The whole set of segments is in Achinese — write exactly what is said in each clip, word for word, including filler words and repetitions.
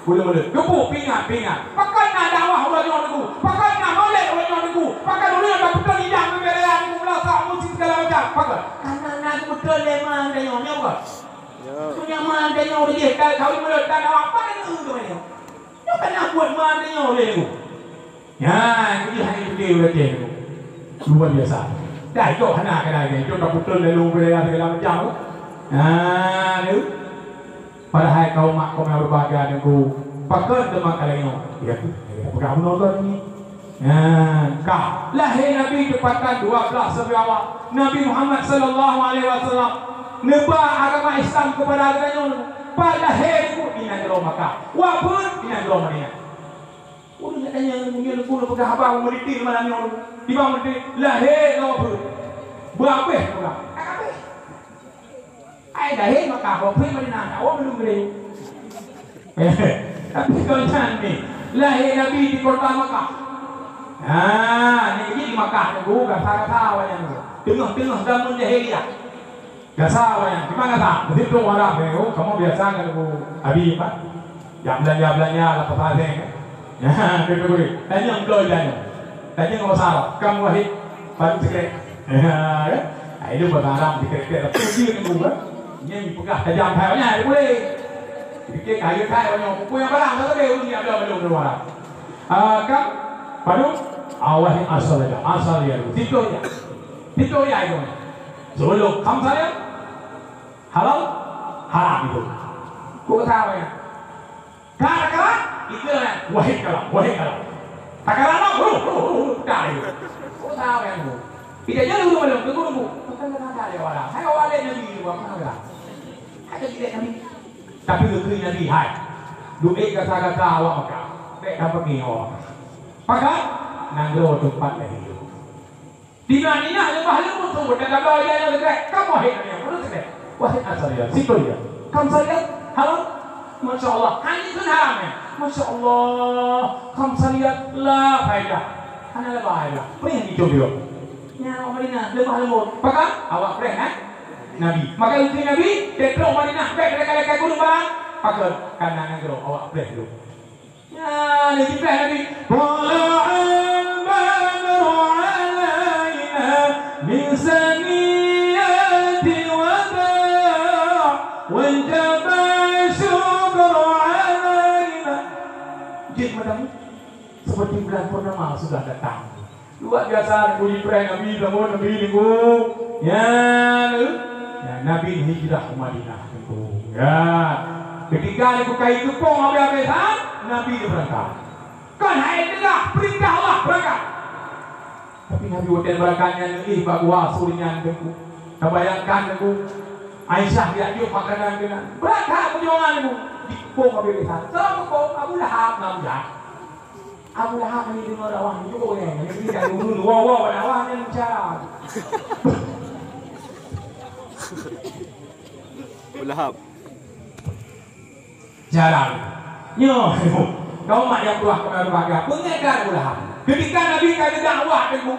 Ulôn-ulôn, geupeu pingat-pingat. Pakon na dakwah uroe nyoe Teungku? Pakon na maulid uroe nyoe Teungku? Pakon ulôn ka beutôi idang bubé raya Teungku, meulasak musik segala macam? Pakon? Karena na geubeutôi lé ma tanyoe, nyoe bukan? Ya. Punya ma tanyoe lé, ka kawin mulut dan awak apa dan tu tu ni? Nyoe kan nak buat ma tanyoe lé Teungku. Ya, itu hanya beutôi uroe nyoe Teungku. Luar biasa. Dah, itu hana kena lagi. Itu ka beutôi lalu bubé raya segala macam. Nah, tu. Padahai kaum makmum nyang berbahagia Teungku, pakon teuma ka lagèe nyoe? Ya, ya, peugah bunoe droe nyoe. Nah, ka lahé Nabi teupatan dua belas Rabiul Awal. Nabi Muhammad sallallahu alaihi wasallam neuba agama Islam keupada geutanyoe. Pat lahé Teungku di nanggroe Makkah, wafeuet di nanggroe Madinah. Ulôn neutanyong, meunyoe Teungku neupeugah haba meuditi malam nyoe, tiba meuditi lahé ngon wafeuet. Beu abéh peugah. Abéh. Ai lahé Makkah, wafeuet Madinah, awak belum gede. Tapi kon nyan ni, lahé Nabi di kota Makkah. Ha, ni jadi di Makkah Teungku, gasa-gasa awaknyan tu. Teungoh-teungoh zaman jahiliyah. Gasa awaknyan, di mana gasa? Di situ orang, eh, oh, kamu biasa kan Teungku Abi, Pak? Jak belanja-belanja lah pasar seng, kan? Ya, betul, betul. Tanyong beutôi tanyong. Tanyong bahasa Arab, kamu wahid, baru sikrek. Ya, kan? Ah, itu bahasa Arab, sikrek, sikrek. Tapi dia Teungku, kan? Ini peugah tajam hai, banyak, dia boleh. Dipikir kaya hai, banyak. Buku yang barang, tak ada, dia belum, belum, belum, belum. Ah, kan? Padu? Ah, wahid asal aja, asal ya. Situ ya. Situ ya itu. Sebelum khamsa riyal, halal, haram itu. Kok kata apa ya? Kata-kata, itu ya. Wahid kalam, wahid kalam. Kata-kata, hu, hu, hu, hu, dah itu. Kok kata apa ya? Tidak jadi dulu belum, tunggu dulu. Bukan kata-kata dia orang. Hai orang lain Nabi, buat apa dah? Ada tidak Nabi? Tapi lebih Nabi, hai. Duit kata-kata awak makan. Baik dapat ni awak makan. Maka, nanggroe tempat lain. Di Madinah leubah leumoh tu, dan tabloe ilée nyoe leugrek, kamoe hek nyoe, peue leugrek? Wahid asariat, sikureueng. Khamsariat, haram? Masya Allah, hanya itu haram ya? Masya Allah, khamsariat, la faedah. Hana leubah faedah. Peue nyang dicoba? Nyan awak Madinah, leubah leumoh. Pakon? Awak preh, eh? Nabi. Maka itu Nabi, teutron Madinah, bèk leka-leka gunong barang. Pakon? Karena nanggroe awak preh dulu. Ya, Nabi Ibrahim, Nabi. Tala'al badru alaina min saniyatil wada', wajaba syukru alaina. Jeuet meunan, seperti bulan purnama sudah datang. Luar biasa, Nabi Ibrahim, Nabi, Nabi, Nabi, Nabi. Ya, ya, Nabi hijrah ke Madinah, Teungku. Ya. Ketika Teungku kai teupông habéh-habéh that, Nabi dia berangkat. Kan hai teugah, perintah Allah berangkat. Tapi Nabi watèe berangkat nyan, eh, bak gua asui nyan, Teungku. Tabayangkan, Teungku. Aisyah geujak jok makanan keunan. Berangkat perjuangan, Teungku. Diteupông habéh-habéh that. Soe teupông? Abu Lahab, Abu Lahab. Abu Lahab hana deungoe dakwah nyoe, eh, hana deungoe dakwah nyoe, cara. Abu Lahab. Jalan. Nyoe, kaum mak nyang tuah keumeung bak gata, peungeut Abu Lahab. Ketika Nabi ka geudakwah, Teungku,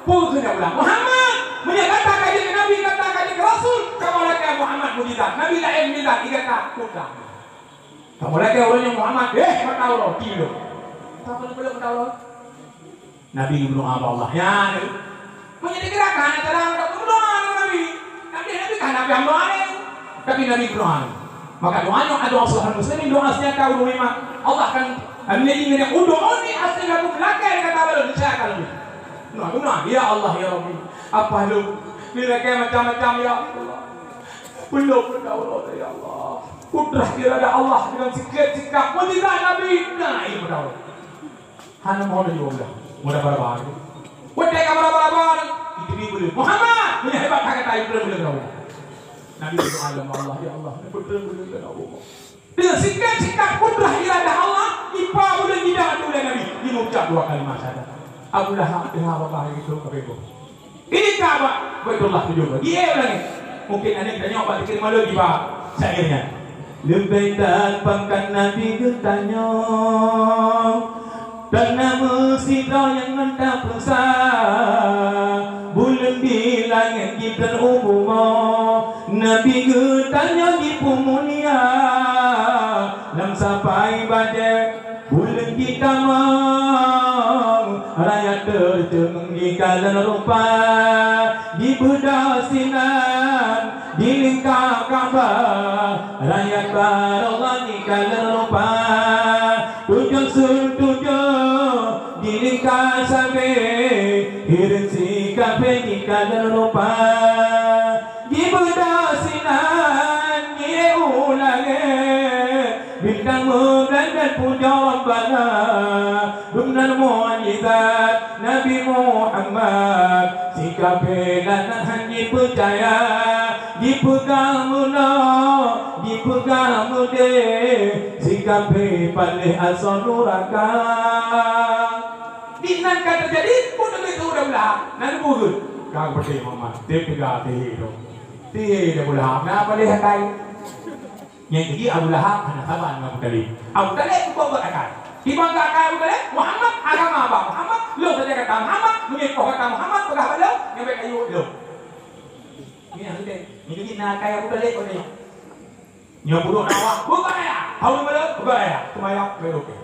peue kheun Abu Lahab? Muhammad, meunyoe gata ka jeuet keu Nabi, gata ka jeuet keu Rasul, kamoe lakèe Muhammad mukjizat. Nabi laén mukjizat, di gata, peue kheun? Kamoe lakèe uroe nyoe Muhammad, eh, mata uroe, tiep. Kamoe lakèe mata uroe. Nabi geumeudoa bak Allah. Ya, Nabi. Meunyoe dikira ka hana cara, meudoa ngon Nabi. Nabi, Nabi ka hana pih hamba laén. Tapi Nabi meudoa. Maka doa nyoe doa Salaful Muslimin, doa seunjata ulama. Allah kan, Nabi nyoe, "Ud'uni astajib lakum," lakèe gata bak Lôn, niscaya ka Lôn. Doa, doa, "Ya Allah, ya Rabbi, apa lôn? Nilai macam-macam, ya Allah. Belum berdaulat, ya Allah." Kudrah iradah Allah dengan sikap-sikap mukjizat Nabi. Nah, ini berdaulat. Hana mohon laju Allah. Mudah baraba. Watèe ka baraba-raba, itu di buleuen. Muhammad, punya hebat, kata itu buleuen. Nabi berdoa, "Ya Allah, ya Allah, betul-betul ya Allah." Dengan sikap-sikap kudrah iradah Allah, ipa buleuen jidak tu oleh Nabi. Dia mengucap dua kalimat syahadat. Abu Lahab, tengah babah itu, kafé. Ini Ka'bah, Baitullah tujuh belas. Di air langit. Mungkin aneuk tanyong bak dikir malu di bak syairnya. Leubeh that pangkat Nabi geutanyoe, dan na meusidroe nyang ngon tapeusa. Buleuen di langét jitem u bumoe, Nabi geutanyoe jipeumulia. Lam Sapai bajée buleuen jitamong, raya teuteung jikalon rupa, jibeudôh sinan jilingka Ka'bah, raya taroh jikalon rupa, tujoh sun tujoh jilingka sabe, hireuen si kafé jikalon rupa. Jibeudôh sinan jiyue u langét, bintang meublandet pujoe Rabbana. Dumnan mukjizat Nabi Muhammad, si kafé lanan han jipeucaya, jipeugah meunoe, jipeugah meudéh, si kafé paléh asoe nuraka. Dinan ka teujadi, peue teuma keu Abu Lahab? Na neupeugah, "Ka geupeugah Muhammad, teupeugah teuh." Tieb Abu Lahab na paléh akai. Nyang keujeuet Abu Lahab hana saba ngon Abu Thalib. Abu Thalib peubuet akai. Timbang keu akai Abu Thalib, Muhammad agama ba Muhammad, lôn saja kata Muhammad, meunyoe poh kata Muhammad peugah bak lôn, nyan bèk kayue lôn. Nyan udeh. Nyang keujeuet na akai Abu Thalib udeh. Nyoe peuduek dakwah, buka raya. Tahu nama dia? Buka raya. Semaya, baru okey.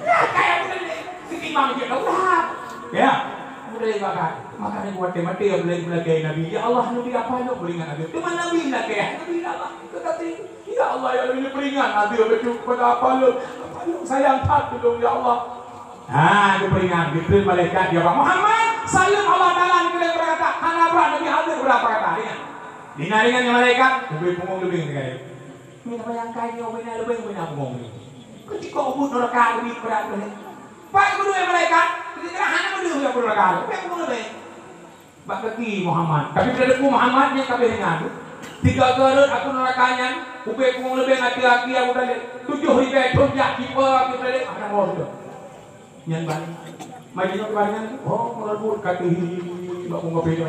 Nah, kayak Abdul, setimbang je kau dah. Ya. Abdul bakar. Makanya buat mati Abdul lagi Nabi. Ya Allah, Nabi apa nak beringat Nabi? Cuma Nabi nak ya. Nabi Allah. Tetapi, ya Allah, ya Allah, ini peringat Nabi betul kepada apa lu? Apa lu sayang tak betul, ya Allah? Ha, geupeuringat, geukheun malaikat, "Ya Muhammad, saleuem Allah Taala," geukheun, berkata, hana brat Nabi Adam berapa kata, ingat. Dina ringan ngon malaikat, ubé punggong leubeh ngon malaikat. Ni apa nyang kai nyoe bina leubeh bina punggong ni? Keutika ubit nuraka leubeh berat tu ni. Pak guru ya malaikat, keutika hana guru ya nuraka, ubé punggong leubeh. Bak kaki Muhammad. Tapi bila deungoe Muhammad nyang ka beh ringan tu, tiga garut aku nuraka nyan, ubé punggong leubeh ngon aki aku tadi. Tujoh ribèe thon jak tiba aku tadi, hana mau tu. Nyan ban. Mai jinoe keubarengan, oh, meureumpok ka teuhi, bak punggong leubeh tu.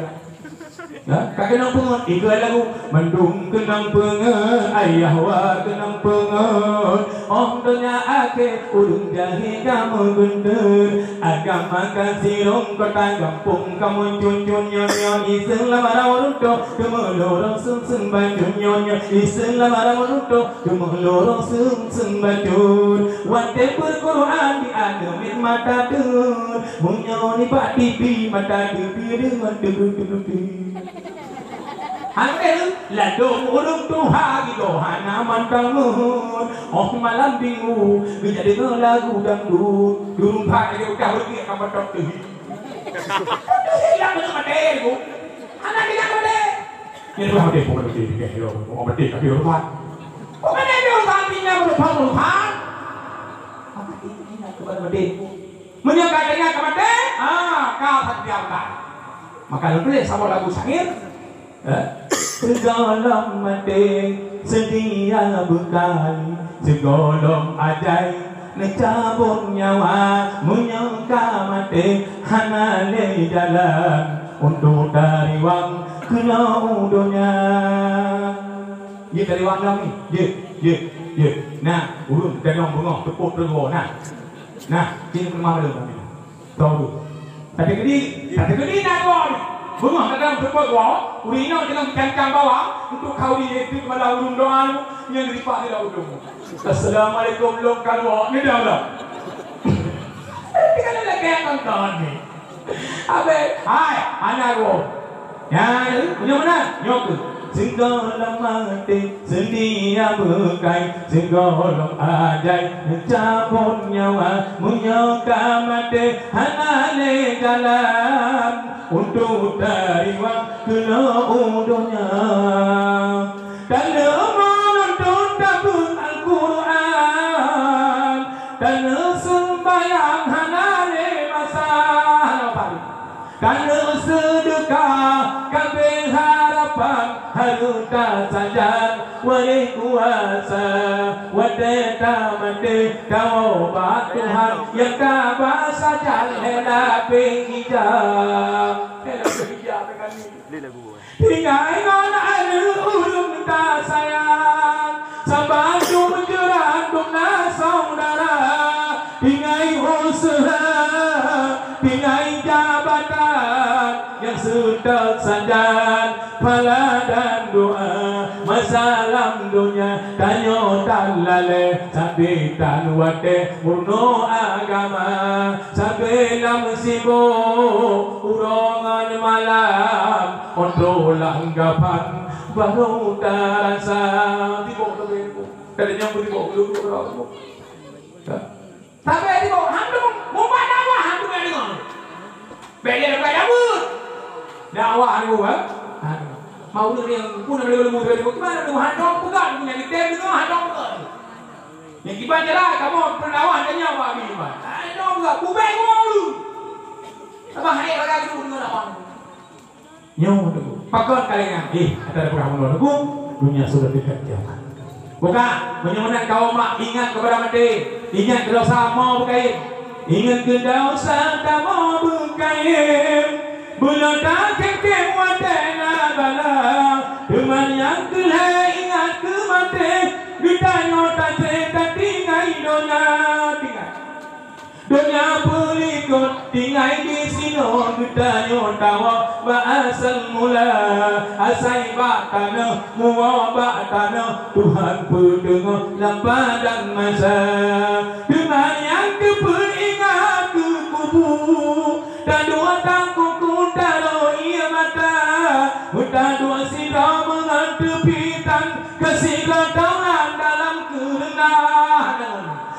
Nah, ka keunong peungeut, ikeu lagu, "Mandum keunong peungeut, ayah wa keunong peungeut. Oh, donya akhé, ureueng jahé ka meugeunteut. Agama ka sirong, kota gampông ka meucun-cun, nyoe-nyoe iseung lam arang rutôh, teumeulorong seung-seung bacut, nyoe-nyoe iseung lam arang rutôh, teumeulorong seung-seung bacut. Watèe peuquran di aneuk miet mata deuh, meunyoe nibak T V mata deuh, deuh, deuh, deuh, deuh, deuh." Akhé ladôm ureueng tuha gidoe hana mantong meuheuet. Oh malam minggu, geujak deungoe lagu dangdut. Durung that lagèe udah beureuguek ka mantong teuhi. Teuhi lam beuneuek maté, Bu. Hana geujak maté. Nyan udah maté, bukan maté, bukan maté, tapi hormat. Bukan ada hormat, pindah hormat, hormat. Maka ini ingat kepada maté, Bu. Meunyoe ka teuingat ka maté, ha, ka that diangkat. Maka lôn tuléh saboh lagu syair, eh, sigohlom maté seudia beukai, sigohlom ajai neucabot nyawa. Meunyoe ka maté hana lé jalan untuk tariwang keunoe u donya. Jeuet tariwang nyoe ni, jeuet, jeuet, jeuet. Nah, ureueng teuinong beungoh teupot teungoh nah. Nah, sini peurumoh lôn kami. Tau tu. Tapi gedi, tapi gedi na dua ni. Beungoh kadang teupot dua, ureueng inong teuinong cangkang bawang, untuk kau di itu malah ureueng doa lu, nyang dipak di laut tu. Assalamualaikum, lôn ka dua, ni dah lah. Tapi kan ada kayak tonton ni. Abeh, hai, anak gua. Nyan, nyoe meunan, nyoe keuh. Sigohlom maté seudia beukai, sigohlom ajai neucabot nyawa. Meunyoe ka maté hana lé jalan untuk tariwang keunoe u donya. Taneuk meununtut tabeuet Al-Qur'an, taneuk seumbahyang hana lé masa. Hana apa? Taneuk seudeukah, ka beuharapan hareuta sajan waréh kuasa. Watée tamaté tawoe bak Tuhan, nyang ka ba sajan hela péng ija. Hela péng ija teuka nyoe. Tinggai ngon aneuk ureueng tasayang, saban dum jeurat dum na syedara. Tinggai useuha, tinggai jabatan, nyang seutôt sajan phala dan doa. Masa lam Donya tanyoe tan lalée, sabe tan watée meurunoe agama, sabe lam sibok uroe ngon malam, 'oh troh lam gaban barô tarasa. Sibok sabe, ka tanyong sibok, sibok, sibok. Tapi tiba hang tu, mubat dakwah hang tu yang dengar. Bèk dia dapat jaweueb. Dakwah tu, eh? Ha. Mau tu yang pun ada ilmu tu, gimana tu? Hang dong peugah tu, yang kita dengar, hang dong peugah tu. Yang kiban jalan, kamu pernah dakwah, tanya Pak Abi, Pak. Hang dong peugah, bubai gua dulu. Apa hai raga tu dengar dakwah tu? Nyoe teungku. Pakon kali nyan? Eh, ata peugah bunoe teungku, dunia sudah dekat kiamat. Buka, meunyoe meunan kaum mak ingat kepada maté, ingat keu dosa mo beukayém. Ingat keu dosa kamoe beukayém. Bunoe takem-kem watée na bala, teuma nyang keu lhée ingat keu maté, geutanyoe tatré tatinggai donya. Tinggai. Donya peulikot tinggai disinoe geutanyoe tawoe bak asai mula, asai bak tanoh, muwoe bak tanoh, Tuhan peuteungoh lam padang masa. Teuma nyang teupeuingat keu kubu, taduek takuku taroe ie mata, taduek sidroe meungon teupitan, keu sidroe tauran dalam keureunah.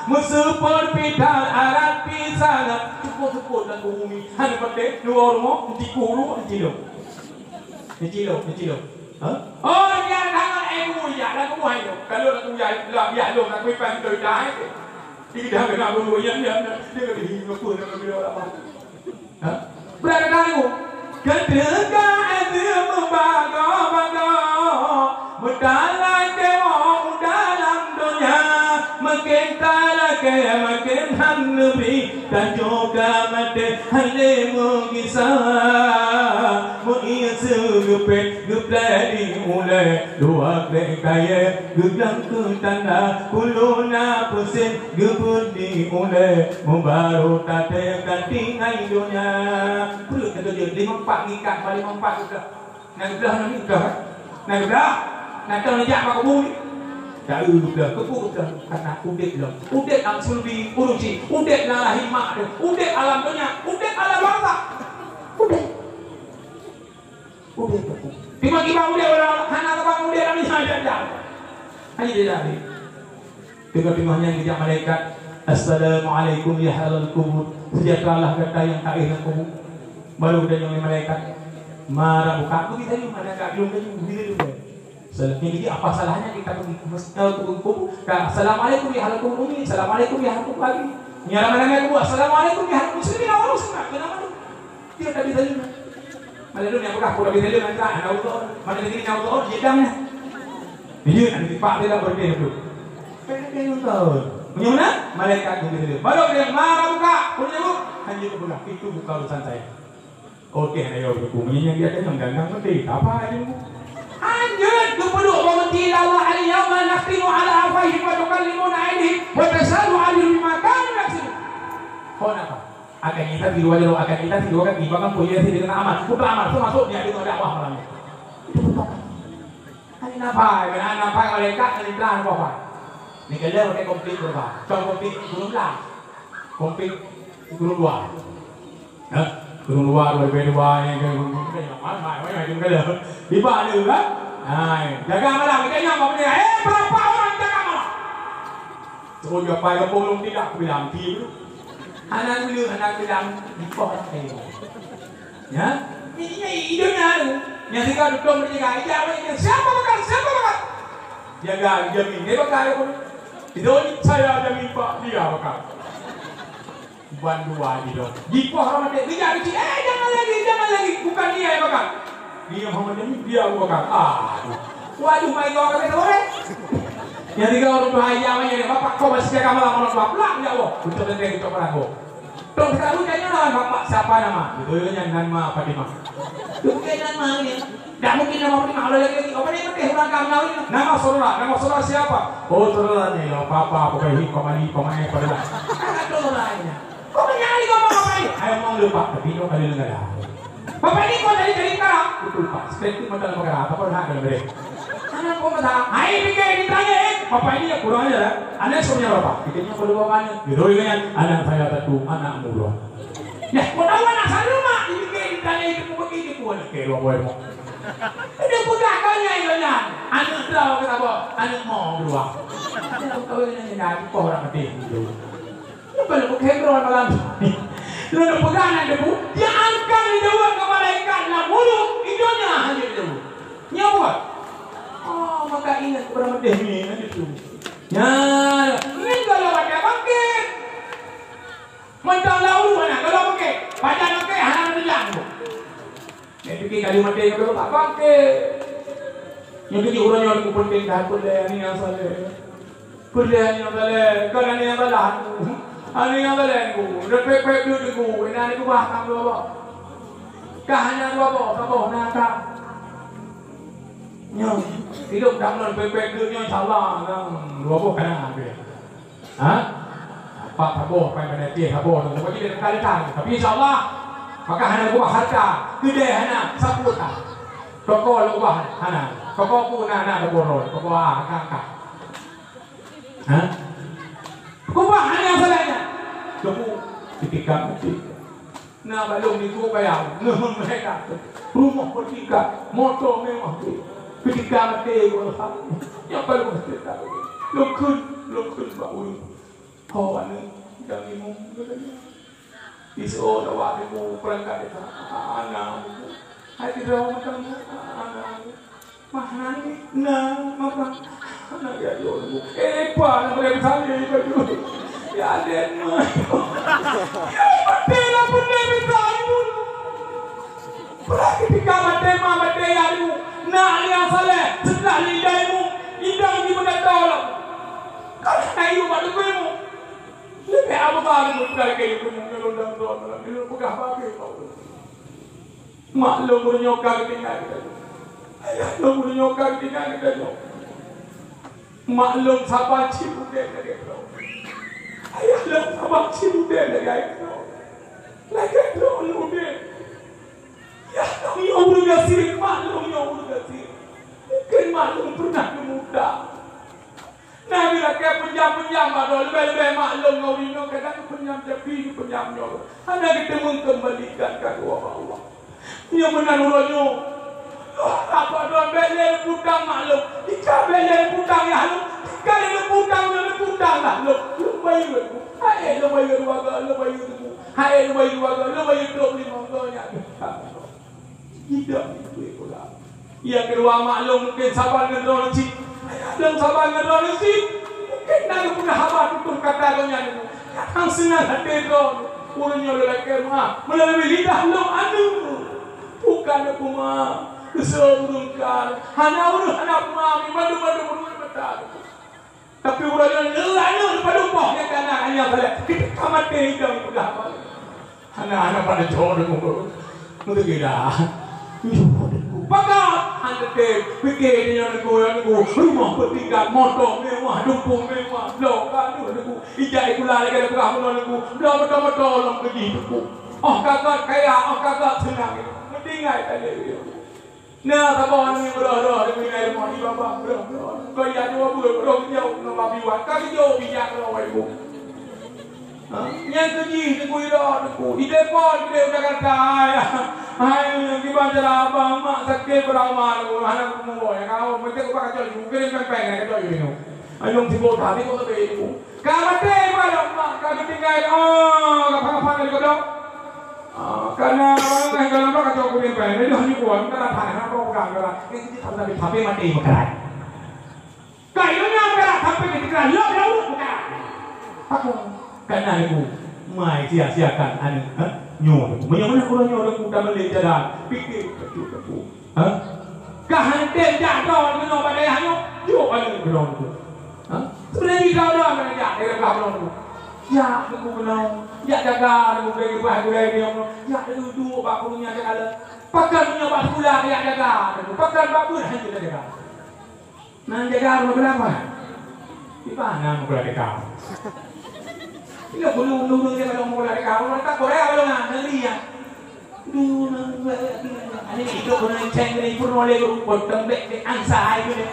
Meuseupôt pih that arat pih sangat, seupôt-seupôt lam bumi. Hana patéh, luwa rumoh, enti kuru, enti lom. Enti lom, enti lom. Ha? Oh, dia sangat, eh, kubu ijak, lam kubu hai lom. Kalau lam kubu ijak, lam ijak lom, lam kubu ipan beutôi dah, eh. Di kita kena kubu ijak, dia, dia kata, "Hi, ngapa nak ambil orang apa?" Ha? Beurata tahu, keuteuka ateueh meubagoe-bagoe, meutalakée woe u dalam donya, maken talakée maken han neubri, tanyoe ka maté hana lé meugisa. Meu-ie seu geupét geuplai di ulée, dua krek kayée geuglang keu tanda, puluh na peusen geubeuet di ulée, meubarô taté ka tinggai donya. Peue kata jeuet, limong pat ngikat, bak limong pat geudah. Na geudah, na geudah. Na geudah. Na teuh neujak bak kubu. Taeu geudah, keupeue geudah? Karena udeb lom. Udeb lam sulbi, ureueng cit. Udeb lam rahim mak teuh. Udeb alam donya. Udeb alam barzakh. Udeb. Udeb. Tiba-tiba udeb, hana teubang udeb, hana jam-jam. Hanya dia dah. Teungoh-teungoh nyan geujak malaikat, "Assalamualaikum ya ahlal kubur." Sejahteralah gata nyang taéh lam kubur. Baru geutanyong lé malaikat, "Ma rabbuka?" Begitu tadi, mana kat belum tadi, begitu juga. Sel-, yang jadi, apa salahnya kita pergi ke mas-, eh, ke kubur? Ka, "Assalamualaikum ya ahlal kubur ini, assalamualaikum ya ahlal kubur lagi." Yang ramai-ramai kubur, "Assalamualaikum ya ahlal muslimin wal muslimat." Kenapa tu? Dia tak bisa juga. Mana dulu yang peugah, "Aku tak bisa juga, tak, anak Allah." Mana lagi yang Allah, dia dah, ya. Dia nak dipak dia tak berhenti tu. Pendek yang tahu. Menyuna, malaikat tu bisa. Baru dia marah buka, punya bu, hanya tu peugah, "Itu bukan urusan saya." Okey, ayo buku. Menyinyak dia kan yang ganggang penting. Apa aja bu? Anjir, tu perlu berhenti lawa al-yawma nakhtimu ala afwahihim wa tukallimuna aydihim wa tashhadu arjuluhum bima kanu yaksibun. Kau kenapa? Akan kita tidur aja lo, akan kita tidur kan tiba kan punya sih dengan amal. Bukan amal, tu masuk dia dengar dakwah malam ni. Itu bukan. Hanya nafai, mana nafai malaikat, hanya terang apa apa. Ni kalau pakai komplit berapa? Contoh komplit, belum lah. Komplit, belum dua. Ha? Belum dua, dua lebih dua, yang ke, yang mana, mana, mana, mana, mana, di bawah ni, kan? Ha, jaga malam, kita nyam apa ni? Eh, berapa orang jaga malam? Terus dia pai kampung long tidak, aku bilang, "Ti dulu." Anak dulu, anak bilang, "Di bawah ni." Ya? Ini, ini idenya tu. Yang tiga duduk bertiga, ija apa ini? Siapa bakal? Siapa bakal? Jaga, jamin. Dia bakal apa? Itu saya jamin, Pak. Dia bakal. Ban dua di dong. Di poh Ramadan, dia jadi, "Eh, jangan lagi, jangan lagi." Bukan dia yang bakar. Dia Muhammad Jamil, dia Abu Bakar. Ah, aduh. Waduh, mai kau kata orang. Yang tiga orang tu ayah, ayah dia, "Bapak, kau masih jaga malam orang tua." Pulang, ya Allah. Betul, betul, betul, betul. Dong, sekarang lu tanya lah, "Bapak siapa nama?" Gitu, ya, "Nan Ma Fatimah." Lu bukan Nan Ma ni. Tidak mungkin nama Fatimah, kalau lagi-lagi, apa dia pakai orang kamu ini? Nama saudara, nama saudara siapa? Oh, saudara ni, ya, papa, pakai hip, pamali, pamae, pada lah. Anak saudara ini. Kau punya hari kau mau apa ini? Ayo, mau lupa, tapi kau kali negara. Bapak ini kau dari, dari negara? Betul, Pak. Seperti itu, macam negara. Apa pun hak dalam diri. Hai, pikir ditanya, eh, bapak ini ya kurang ajar, ya. Anak semuanya berapa? Pikirnya perlu anak. Jodoh dengan anak saya satu, anak murah. Ya, kau tahu anak saya rumah, dipikir ditanya itu, mau pergi itu pun. Oke, dua boy mau. Dia peugah kau nya, itu nya. Anak kau kata apa? Anak mau dua. Anak kau ini nya, kau orang mati dulu. Lepas tu, khebrol malam. Lalu peugah anak debu, dia angkat dijawab ke malaikat lam ureueng, idenya hanya dijawab. Nyoe buat. Oh, maka ingat kepada medeh ni, kan itu. Ya, ini kalau ada bangkit. Mentang lau hana, kalau bangkit. Baca bangkit, hana bilang tu. Dia fikir kali mati, kalau tak bangkit. Yang tujuh orang yang aku penting dah, aku dah ni yang salah. Peuleueh nyang saleh, kon aneuk nyang salah. Aneuk nyang saleh niku, dah pek-pek duit niku, ina niku bah tam dua boh. Kah hana dua boh, saboh na kah. Nyoe, hidup dalam pek-pek duit nyoe, insya Allah, nang dua boh kana habis. Ha? Empat saboh, empat puluh saboh, saboh jadi kali-kali. Tapi insya Allah, maka hana ubah harta, keudè hana, sapu tak. Toko ubah hana, toko pun hana, toko roh, toko ah, kah, kah. Ha? Kubah hana salahnya. Teupeu ketika mati. Na balong di gua bayang, ngeuheun mereka. Rumah bertingkat, motor mewah tu. Ketika mati, gua rasa. Yang paling mesti tahu. Lokun, lokun bak ulu. Hawa ni, jangan imum, katanya. Isu dawa ilmu perangkat desa. Ana. Hai tidak macam ana. Mah nani na maka na ya yo. Eh pa na boleh saya itu. Ya den mah. Mati lah pun dia bisa ilmu. Pernah ketika mati mah mati ya ilmu. Na yang saleh setelah ni ilmu. Idang di mana tahu. Kalau saya yuk pada ilmu. Leubeh Abu Bakar meupeugah lagèe nyoe, keuneuk lôn dan droe, lôn peugah bagi Allah. Maklum meunyoe ka geutinggai geutanyoe. Ayah lôn meunyoe ka geutinggai geutanyoe. Maklum saban cit udeb lagèe droe. Ayah lôn saban cit udeb lagèe droe. Lagèe droe lôn udeb. Yah lôn nyoe ureueng gasien, maklum nyoe ureueng gasien. Mungken maklum pernah geumuda. Nah, bila keu peunjam-peunjam bak droe, leubeh-leubeh maklum ngon ureueng nyoe, kadang peunjam japi, peunjam nyoe. Hana geuteumeung keumbalikan ka keudroe bak Allah. Nyoe meunan uroe nyoe. Apa droe bèk lé neuputang maklum. Jika bèk lé neuputang yah lom, jika lé neuputang, lé neuputang lah lom. Lom bayeue. Hai lom bayeue dua ga, lom bayeue teungku. Hai lom bayeue dua ga, lom bayeue trok limong ga nyan. Tidak itu pula. Nyang keudua, maklum mungken saban ngon droeneuh cit. Ayah lôn saban ngon droeneuh cit. Mungken na geupeugah haba tutoh kata geuh nyan. Nyang seunang até droeneuh. Ureueng nyoe lôn lakèe meu'ah meulalu lidah lôn aneuk. Bukan peuma. Geuseuôt ureueng kan. Hana ureueng hana peuma. Mandum-mandum ureueng mata. Tapi uroe nyoe neurak nyoe padum boh nyang kana hanya salah. Kita ka maté idong peugah apa? Hana, hana pada jawab deungoe. Meuteugila. Pakat hana teutem. Pike nyoe deungoe, deungoe. Rumah bertingkat, motor mewah, dumpung mewah. Lo ka tu deungoe. Ijak ikula lagi ada peugah bunoe deungoe. Lo motor-motor lom keujih deungoe. Oh kagat kaya, oh kagat seunang. Meutinggai tadi. Na saboh aneuk nyang beurôh-rôh di binéh rumoh, di babah beurôh-rôh. Keu jak dua buleuen beurôh geujok ngon babi wan, ka geujok bijak ngon awai bu. Ha? Nyang keujih teungku ira teungku. Di depan di Jakarta, hai. Hai, kiban cara abang mak sakét beurama teungku. Hana kuteumé boh, nyang kau meucek ubak kacau teungku. Keuneuk pèng-pèng kacau teungku. Anong sibuk tadi kau teupeu teungku. Ka maté balong mak, ka geutinggai, oh, ka phang-phang di godoh. Ah, kana ureueng laén dalam bak kacau kuning pen, dia hanya kuat, kana tanah, apa pegang, kana. Eh, kita tak tapi, tapi maté meukarat. Ka ieu nya meukarat, sampai ketika lop laut meukarat. Aku, kana ibu, mai sia-siakan aneuk, ha? Nyoe, meunyoe mana ureueng nyoe, aku tak boleh jalan. Pikir, betul, betul. Ha? Ka hana tem jak droe keunoe bak dayah nyoe, jok aneuk keunoe tu. Ha? Sebenarnya droe-droe hana jak, dia dah droe tu. Jak teungku keunoe, jak jaga teungku, bagi bah gulai dia nyoe. Jak duek-duek bak guru nya jaga le. Pakon nyoe bak sikula jak jaga teungku, pakon bak beuet hana jaga. Nan jaga rumah berapa? Di mana mukula deka? Ila bulu-bulu dia kalau mukula deka, orang tak Korea kalau nak negeri ya. Duh, nang buat lagi. Ani itu kena ceng ni pun oleh rumput tembek di angsa itu deh.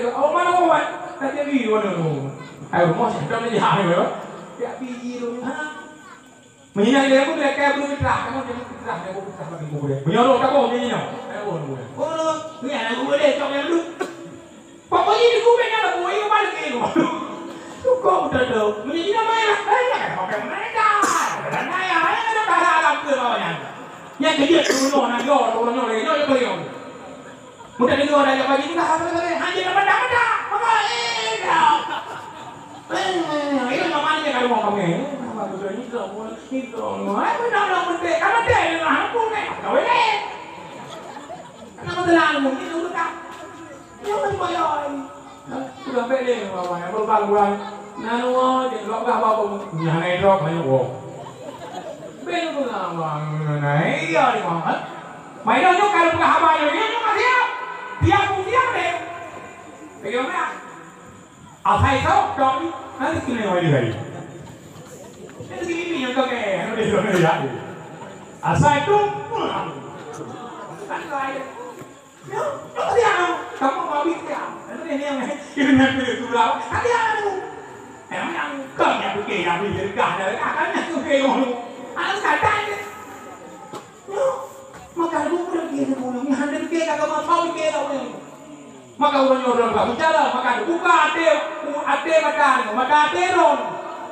Boleh, oh, mana kawan? Tak jadi, mana tu? Ayo, mau siapa nak jahat ni, ya? Ya, biji tu, ha? Meunyoe nyang ilée buet, ilée kayée buet fitrah, kamoe jadi fitrah, ilée buet fitrah bagi gurée. Meunyoe roh taboh jadi nyoe, kayée buet gurée. Oh, ni aneuk gurée, cok nyang duek. Pokoknya di gurée nyang buet, iya balik ke gurée. Cukup betul tu. Meunyoe jinoe marah, eh, jangan pakai mereka. Kadang-kadang ya, eh, ada bahasa Arab ke bawah nyan. Nyang keu jeuet turun nyoe, nang nyoe, turun nyoe, lagée nyoe, lagée nyoe. Meuteumé dua raja bagi juga, hana sabe-sabe, hana na mata-mata. Maka, eh, dah. Eh, eh, eh, mama ni kalau mau kami, eh, mama tu dah hidup, hidup. Eh, benar lah, betul. Kamu teh, eh, lah, aku ni, kau ini. Kenapa telah, aku ni, udah tak? Ya, kan, boy, oi. Sudah beda, mama, yang berubah-ubah. Nah, lu, dia, lu, apa, apa, apa, nyana, itu, apa, ya, wow. Beda, mama, nah, iya, di mana? Mai nyoe, nyoe ka lheueh peugah haba nyoe, nyoe, nyoe ka siap. Siap pun siap deh. Bagaimana? Asai tau, tau ni, nanti sini nyoe lagi. Nanti sini ni yang kau ke, nanti sini ya. Asai tu, pulang. Kan lain. Nyoe, nyoe ka siap. Kamu mau habis siap. Nanti ni yang, ini nanti tu lah. Kan siap tu. Emang yang kau yang fikir, yang fikir, dah, dah, dah, kan yang tu fikir, yang tu. Anak sekali, kan? Nyoe, maka geupeugah lagèe nyoe, nyoe hana pike ka, ka mantong pike ka ureueng. Maka uroe nyoe droe ka bicara, maka buka até, até mata nyoe, mata até droe.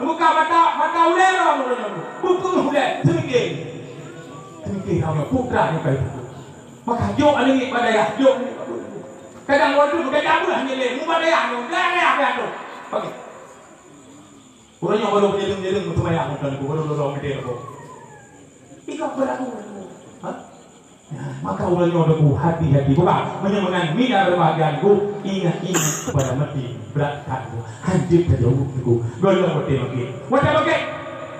Buka mata, mata ulée droe uroe nyoe. Bukeuh ulée, seumiké. Seumiké nyoe, putra nyoe ka ibuku. Maka jok aneuk miet bak dayah, jok aneuk miet bak dayah. Kadang waduh, gagah beuh nyoe lé, mu bak dayah nyoe, dayah, dayah, dayah tu. Oke. Uroe nyoe baru meunyeuleueng-nyeuleueng meuteumanyong ngon Tuhan, baru loloe meudeh lom. Ikau beragu. Ha? Nah, maka uroe nyoe Teungku, hati-hati. Buka, meunyoe meunan, mina berbahagia Teungku, ingat-ingat kepada mati, berat Teungku. Hanjeuet tajaweueb Teungku. Golom watée bangkét. Watée bangkét,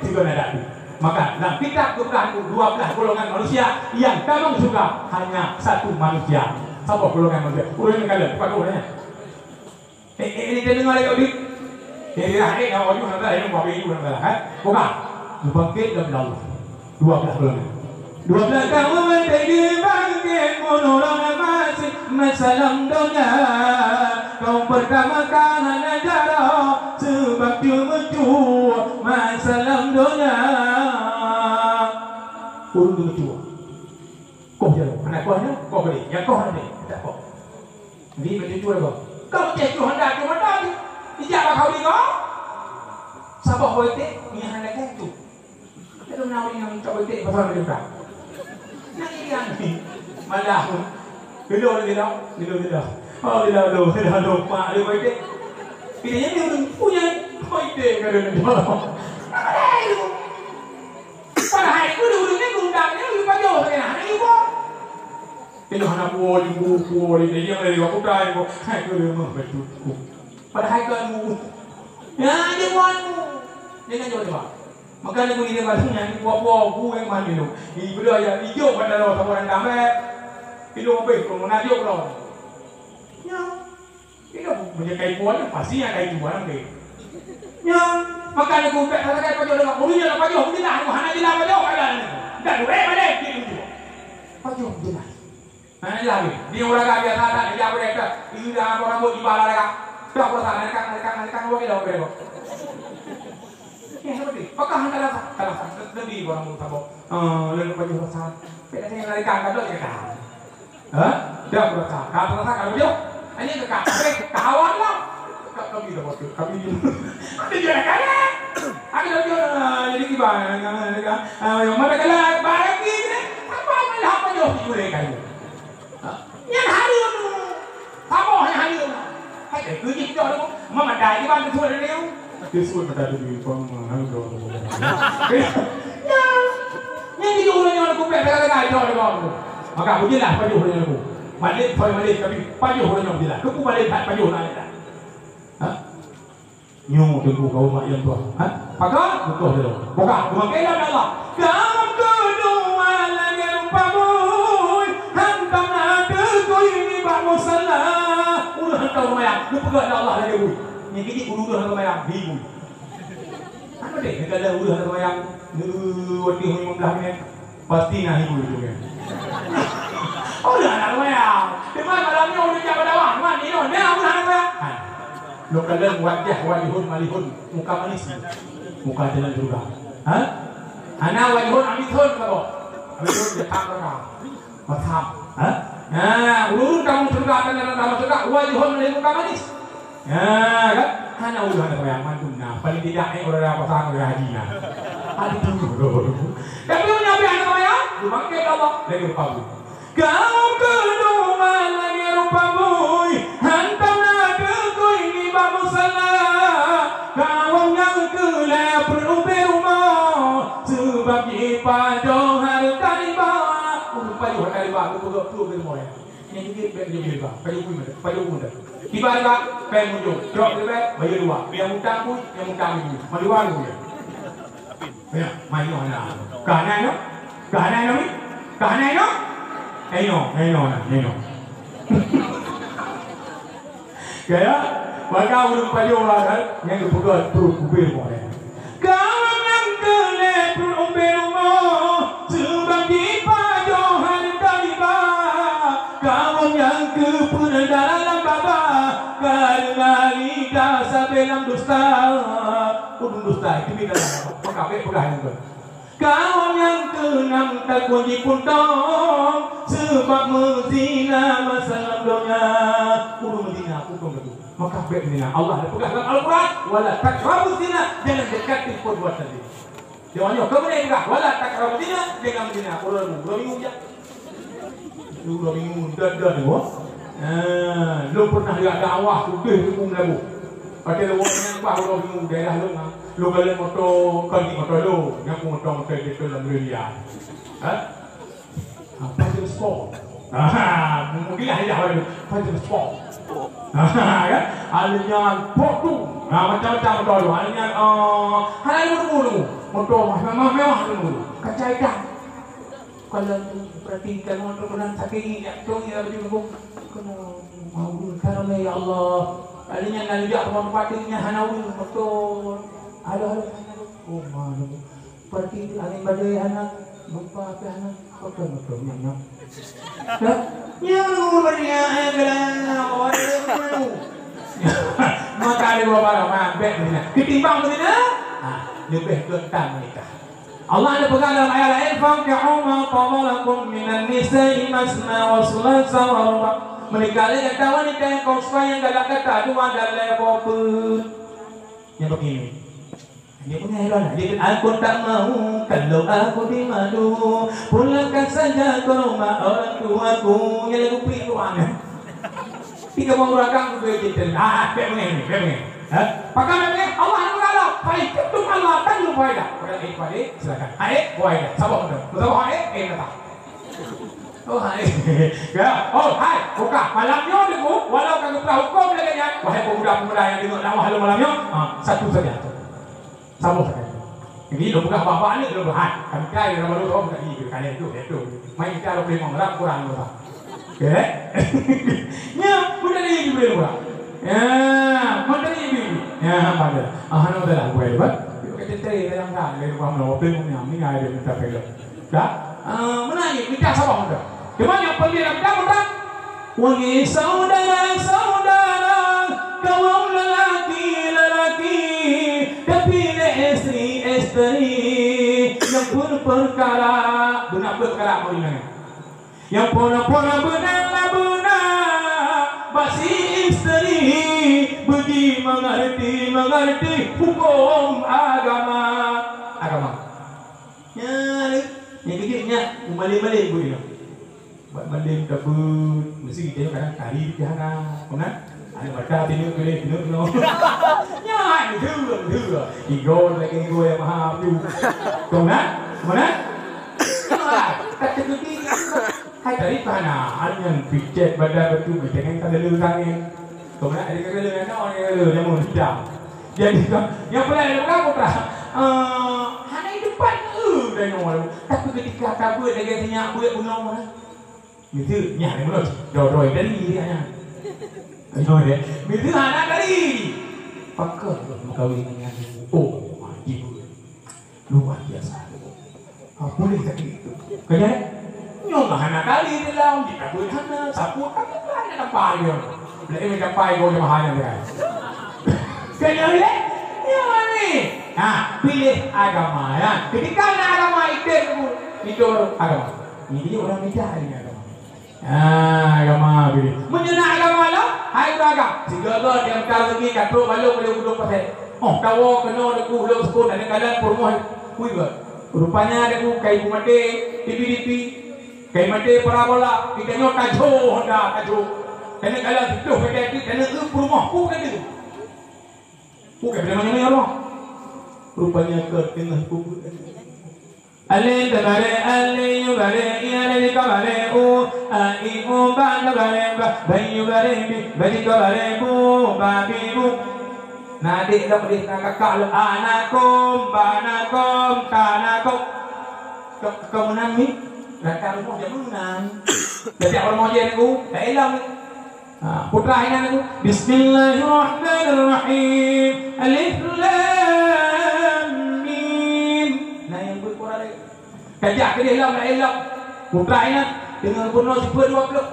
sigoe na datu. Maka, lam kitab geupeugah Teungku, dua belas golongan manusia yang tamong syurga, hanya satu manusia. Saboh golongan manusia. Uroe nyoe ka lheueh, buka doh nyan. Eh, eh, eh, teudeungoe lé Odi. Eh, ya, eh, ya, Odi, hana, eh, Odi, hana, eh. Buka. Geubangkét lom lé Allah. Dua belas bulan. Dua belas tahun lagi bangkit, meunurun masih masa lam donya. Kaum pertama ka hana jaroe, sebab ceumeucue masa lam donya. Ureueng ceumeucue. Koh jaroe, hana koh nyoe, koh balik. Nyang koh hana, tak koh. Jadi, beutôi-beutôi lah, Bang. Kau cek tu handak, tu handak, tu. Ijak bak kau ni, kau. Saboh politik, ni hana kaya tu. Lalu menawi nyang tak politik, pasal dia tak. Nah, ini kan. Malah. Dulu, dulu, dulu, dulu. Oh, dulu, dulu, dulu, dulu. Mak dia politik. Ini yang dia punya politik, kata dia. Padahai tu. Padahai tu, dia urut ni, undang dia, dia pajoh, dia hana ibu. Inoe hana puwoe, jumbu puwoe, dia nyang lewat kutai ko. Hai, keureumah bacut ku. Padahai ka ilmu. Ya, dia buat ilmu. Dia kan jawab, jawab. Maka dia bunyi dia baca nyan, puwoe-puwoe, bu yang mana tu. Ini berdua ya, hijau pada lo, sama orang damai. Hidung habis, kalau nak jawab lo. Ya. Itu meunyoe kai puan, pasti nyang kai tuan deh. Nyan, makanya kumpet kata-kata pajoh dengan ureueng nyang pajoh, ureueng nyang hana jelas pajoh, ada ni. Dah duek balik, dia tunjuk. Pajoh jelas. Nah, jelas ni. Dia orang kaya biasa tak, dia boleh tak. Ini dah apa rambut di bala dah. Dah puasa, naikkan, naikkan, naikkan, dua kilo, dua kilo. Ya, seperti. Pakah antara, antara, lebih orang pun tabok. Ah, lalu pajoh rasa. Pek ada yang naikkan, tak ada dia kata. Ha? Dah berasa. Ka berasa, ka laju. Hanya ke kah. Oke, ka hawa lah. Ka, kami dah waktu. Kami ni. Ada je nak kaya. Ada laju. Ah, jadi kiban. Ah, yang mana kala barang ni? Apa malah apa jauh di gulai kayu? Ha? Yang hari tu. Apa yang hari tu? Hai, eh, kerja kita ada. Mama dah kiban tu sudah dia. Dia sebut mata tu di pom, ha, tu. Ya. Nyan di ureueng nyang kupék tengah-tengah itu ada bang tu. Maka aku jelas pajoh ureueng nyang aku. Malik, poi malik, tapi pajoh ureueng nyang jelas. Kepu malik, tak pajoh nak jelas. Ha? Nyoe teungku kaum mak yang tuan. Ha? Pakat? Betul dia. Buka, buka kelam Allah. Kaum kedua lagi rupa bui. Hantam na teutui nibak musala. Ureueng hantam rumayang. Geupeugah lé Allah lagi bui. Nyan keujiek ureueng hantam rumayang. Bui. Apa deh, kita ada ulah nak bayang. Dulu, waktu lima belas minit. Pasti nah ibu itu kan. Oh, dah nak bayang. Cuma malam ni orang cakap pada wah, man, ni, oh, dah ulah nak bayang. Ha. Lo kalian wajah, wajhun, malihun, muka manis. Muka jalan surga. Ha? Ana wajhun, amithun, kabo. Amithun, dia tak pernah. Paham? Ha? Nah, ulun kamu surga, akan dalam kamu surga, wajhun, malihun, muka manis. Ya, kan? Hana ulah nak bayang mandum nah. Paling tidak, eh, orang dah pasang, orang haji nah. Aduh. Tapi orang Nabi hana bayang, dia bangkit Allah, lagi rupa bui. Kaum kedua lagi rupa bui, hantam na teutui nibak musala. Kaum nyang keulhèe peuet ubé rumoh, sebab jipajoh hareuta riba. Oh, pajoh hareuta riba, tu peugah peuet ubé rumoh, ya. Nyang jeuet bèk pajoh riba, pajoh bui mantong, pajoh bui mantong. Tiba-tiba, pèng mujông, trok leubèh, bayeue dua. Nyang utang bui, nyang utang bui. Mandua bui. Ya, mai nyoe na. Ka na nyoe? Ka na nyoe? Ka na nyoe? Eh, nyoe, eh, nyoe na, eh, nyoe. Kaya, maka ureueng pajoh lah kan, nyang geupeugah peuet ubé rumoh nyan. Kawan nyang keu lhèe peuet ubé rumoh, seubab jipajoh hareuta riba. Kawan nyang keu peuet dalam babah, ka deungon lidah sabé lam dusta. Udeueng dusta, itu beda. Maka bèk peugah nyan tu. Kawan nyang keunam takue jipuntông, seubab meuzina masa lam donya. Ureueng meuzina, puntông takue. Maka bèk meuzina. Allah geupeugah lam Al-Quran, "Wala taqrabuz zina," jangan dekati perbuatan zina. Nyoe, nyoe, keubeuna geupeugah, "Wala taqrabuz zina," jangan meuzina. Ureueng, ureueng meuzina. Uroe Minggu, dot-dot nyoe. Ah, lôn pernah jak dakwah udeh Minggu Meulaboh. Watèe lôn nyan bah uroe Minggu daerah lôn, ah. Lôn galak moto, kon di moto lôn, nyan moto-moto di dalam dunia. Ha? Ah, Pajero Sport. Ah, mungkin lah ya, Pajero Sport. Ah, kan? Alèh nyan, Sport tu. Ah, macam-macam moto lôn. Alèh nyan, ah, hana lôn buru. Moto mewah-mewah lôn buru. Kaca itam. Kalau tu, berarti kalau tu kena sakit, ya, tu, ya, dia pun kena malu, karena, ya Allah. Kalinya nak jak rumah tempat dia, hana ureueng, betul. Ada, ada, hana. Oh, malu. Berarti tu, angin badai hana, gempa apa hana. Betul, betul, ya, ya. Ya, ya, lu, ya, ya, ya, ya. Maka ada dua barang, ha, baik, betul. Ketimbang, betul, ha? Ha, lebih kentang menikah. Allah geupeugah dalam ayat laén, "Fankihu ma taba lakum minan nisa'i masna wa sulasa wa ruba'." Meunikahi lé gata wanita nyang ka uswa nyang galak gata dua dan lhèe boh peuet. Nyang begini. Dia punya heran. Dia kata, "Aku tak mau, kalau aku dimadu, pulangkan saja ke rumah orang tuaku." Nyang lagu peue doang. Tiga buah belakang tu dia cerita. Ah, bèk mengeng, bèk mengeng. Ha? Pakon bèk mengeng? Allah Taala. Fa in khiftum alla ta'dilu fawahidatan. Pada eh, pada, silakan. Hai, fawahidatan. Sabar, sabar. Sabar, hai, eh, kata. Oh, hai. Ya, oh, hai. Buka. Malam nyoe, Teungku, walau ka geupeugah huköm lagèe nyan, wahai pemuda-pemuda nyang deungö dakwah lôn malam nyoe, ha, satu saja. Saboh sagai. Jadi, lôn peugah bak-bak ni, lôn peugah, hai, kami kai dalam baru tu, tadi, kalian tu, ya tu. Mai kita lôn peugah, kurang, kurang, kurang. Oke? Nya, beuna ni, Jibril, kurang. Ya, beuna ni, Jibril. Ya, pada. Ah, hana masalah, bukai, bukai. Yuk, kita cari dalam dah, dari rumah, belum, belum, ni, ni, ada minta pelok. Dah? Ah, mana ni? Kita sabar, dah. Cuma yang perlu dalam dah, dah. Wahai saudara-saudara, kaum lelaki-lelaki, tapi lé istri-istri nyang berperkara, beuna berperkara mau ingat. Nyang pona-pona beuna lah beuna, bak si istri beuji mengerti-mengerti hukum agama. Agama. Nya, nya keujiek nya, malém-malém beuet nyoe. Buat malém tabeuet, meusti kita kadang kali di hana, kon na? Ada mata tengok boleh tengok no. Nya, itu, itu. Igo lagi igo yang maha tu. Kon na? Kon na? Tak terbukti. Hai dari mana? Hanya picet badan betul, jangan tak lelu tangan. Kon na? Ada kena lelu, ada kena lelu, jangan hitam. Jadi, yang pernah ada berapa, Pra? Eh, hana di depan, eh, dah nyawa. Tapi ketika tabeuet lagi, tanya, buat bunoe mana? Miseue, nyan, nyan, nyan. Doi-doi dari dia nyan. Doi, ya. Miseue hana dari. Pakon meukawen ngon nyan. Oh, mati. Luar biasa. Ha, boleh sakit itu. Kaya, nyoe lah hana kali di dalam, kita boleh hana, sapu, tapi lain ada pai dia. Lain ada pai kau jemaah yang dia. Kaya, ya? Nyoe ni. Ha, pilih agama, ya. Ketika ada agama, ikut, ikut agama. Ini orang beda ini agama. Ah, agama bini. Meunyoe na agama lom, hai keuluwarga. Sigoe-goe nyang ka lagèe ka trok balong lé udong pasai. Oh, tawoe keunoe Teungku lôn seupôt aneuk kalon peurumoh. Kui geuh. Rupanya Teungku kai peumaté, tipi-tipi. Kai maté parabola, kita nyoe tajok honda, tajok. Aneuk kalon siplôh meter ti, aneuk eu peurumoh ku ka deuh. Ku ka peurumoh nyoe Allah. Rupanya ka teungoh peubuet. Alif tabaré, alif yubaré, i alif kabaré, u, a, i, u, ba tabaré, ba, ba yubaré, bi, ba kabaré, bu, ba bi bu. Na adék lom deh, na kakak lom, anakom, banakom, tanakom. Keu, keu meunan ni, rata rumoh jeuet meunan. Tapi awak rumoh jeuet ni, ku, tak elok ni. Ha, putra inan tu, Bismillahirrahmanirrahim. Alif Lam Mim. Nah, nyang buet Quran ni. Tajak keudeh lom, laén lom. Putra inan, deungon bunoe sifeuet dua ploh.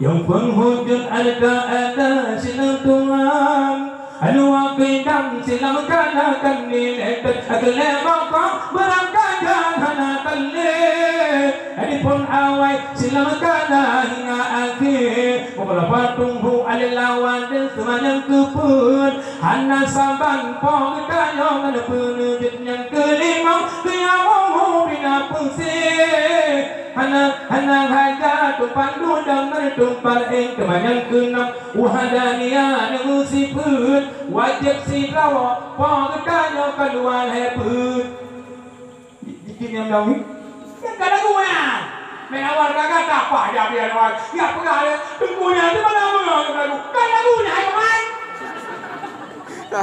Nyang penghujung ada, ada sinan Tuhan. Anu akai dam silam kana kan ni letet, akai lé baka beurangkat jan hana teulet. Adipun awai silam kana hingga akhé, meukeulapa tunggu alé lawan dan seumanyang keupeuet. Hana saban po geutanyoe ngon peuneujeuet nyang keulimong, keunyawong bina peusé. Hana, hana haja tumpang dudoe ngon tumpang éng, teuma nyang keunam wahdaniyah nyang sifeuet, wajéb sidroe po geutanyoe keuluwa lhée peuet. Di, di, di nyang dong ni, nyang ka lagu nyan. Meunan awai gata pah jak biar awai. Ya peugah lé, teungku nyan di mana meunyoe nyang lagu? Ka lagu nyan hai pemain.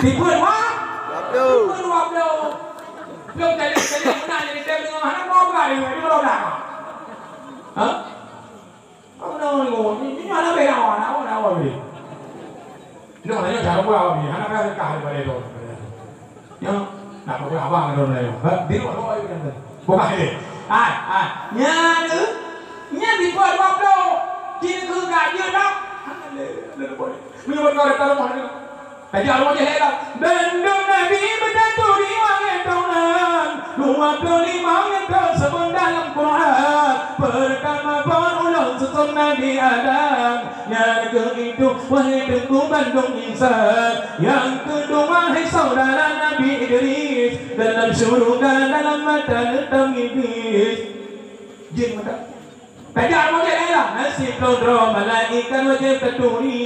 Tipe dua. Waduh. Tipe dua belas. Belum jadi, jadi, meunan jadi saya dengar hana mau peugah dia, dia kalau dah. Ha? Apa nama ni? Ini, ini anak bela, anak, anak, anak, anak. Ini maknanya cara pula, anak bela dekat daripada itu. Ya, nak apa abang ada orang lain. Ha, di luar, luar, luar, luar. Bukan ini. Hai, hai. Nya tu, nya di luar dua puluh. Kini tu gaji dah. Ada, ada, ada. Menyebut kau datang rumah ni. Tajak rumoh jih lé lam. Bandum Nabi beutatu di wangét droeneuh. Dua puluh lima nyang teuseubut dalam Quran. Peurtama phon ulôn susun Nabi Adam. Nyan keuh itu, wahé teungku bandum insan. Nyang keudua, hai saudara Nabi Idris. Dalam syuruga, dalam mata neutang Iblis. Jin mata. Tajak rumoh jih lé lam, na siploh droe malaikat wajéb taturi.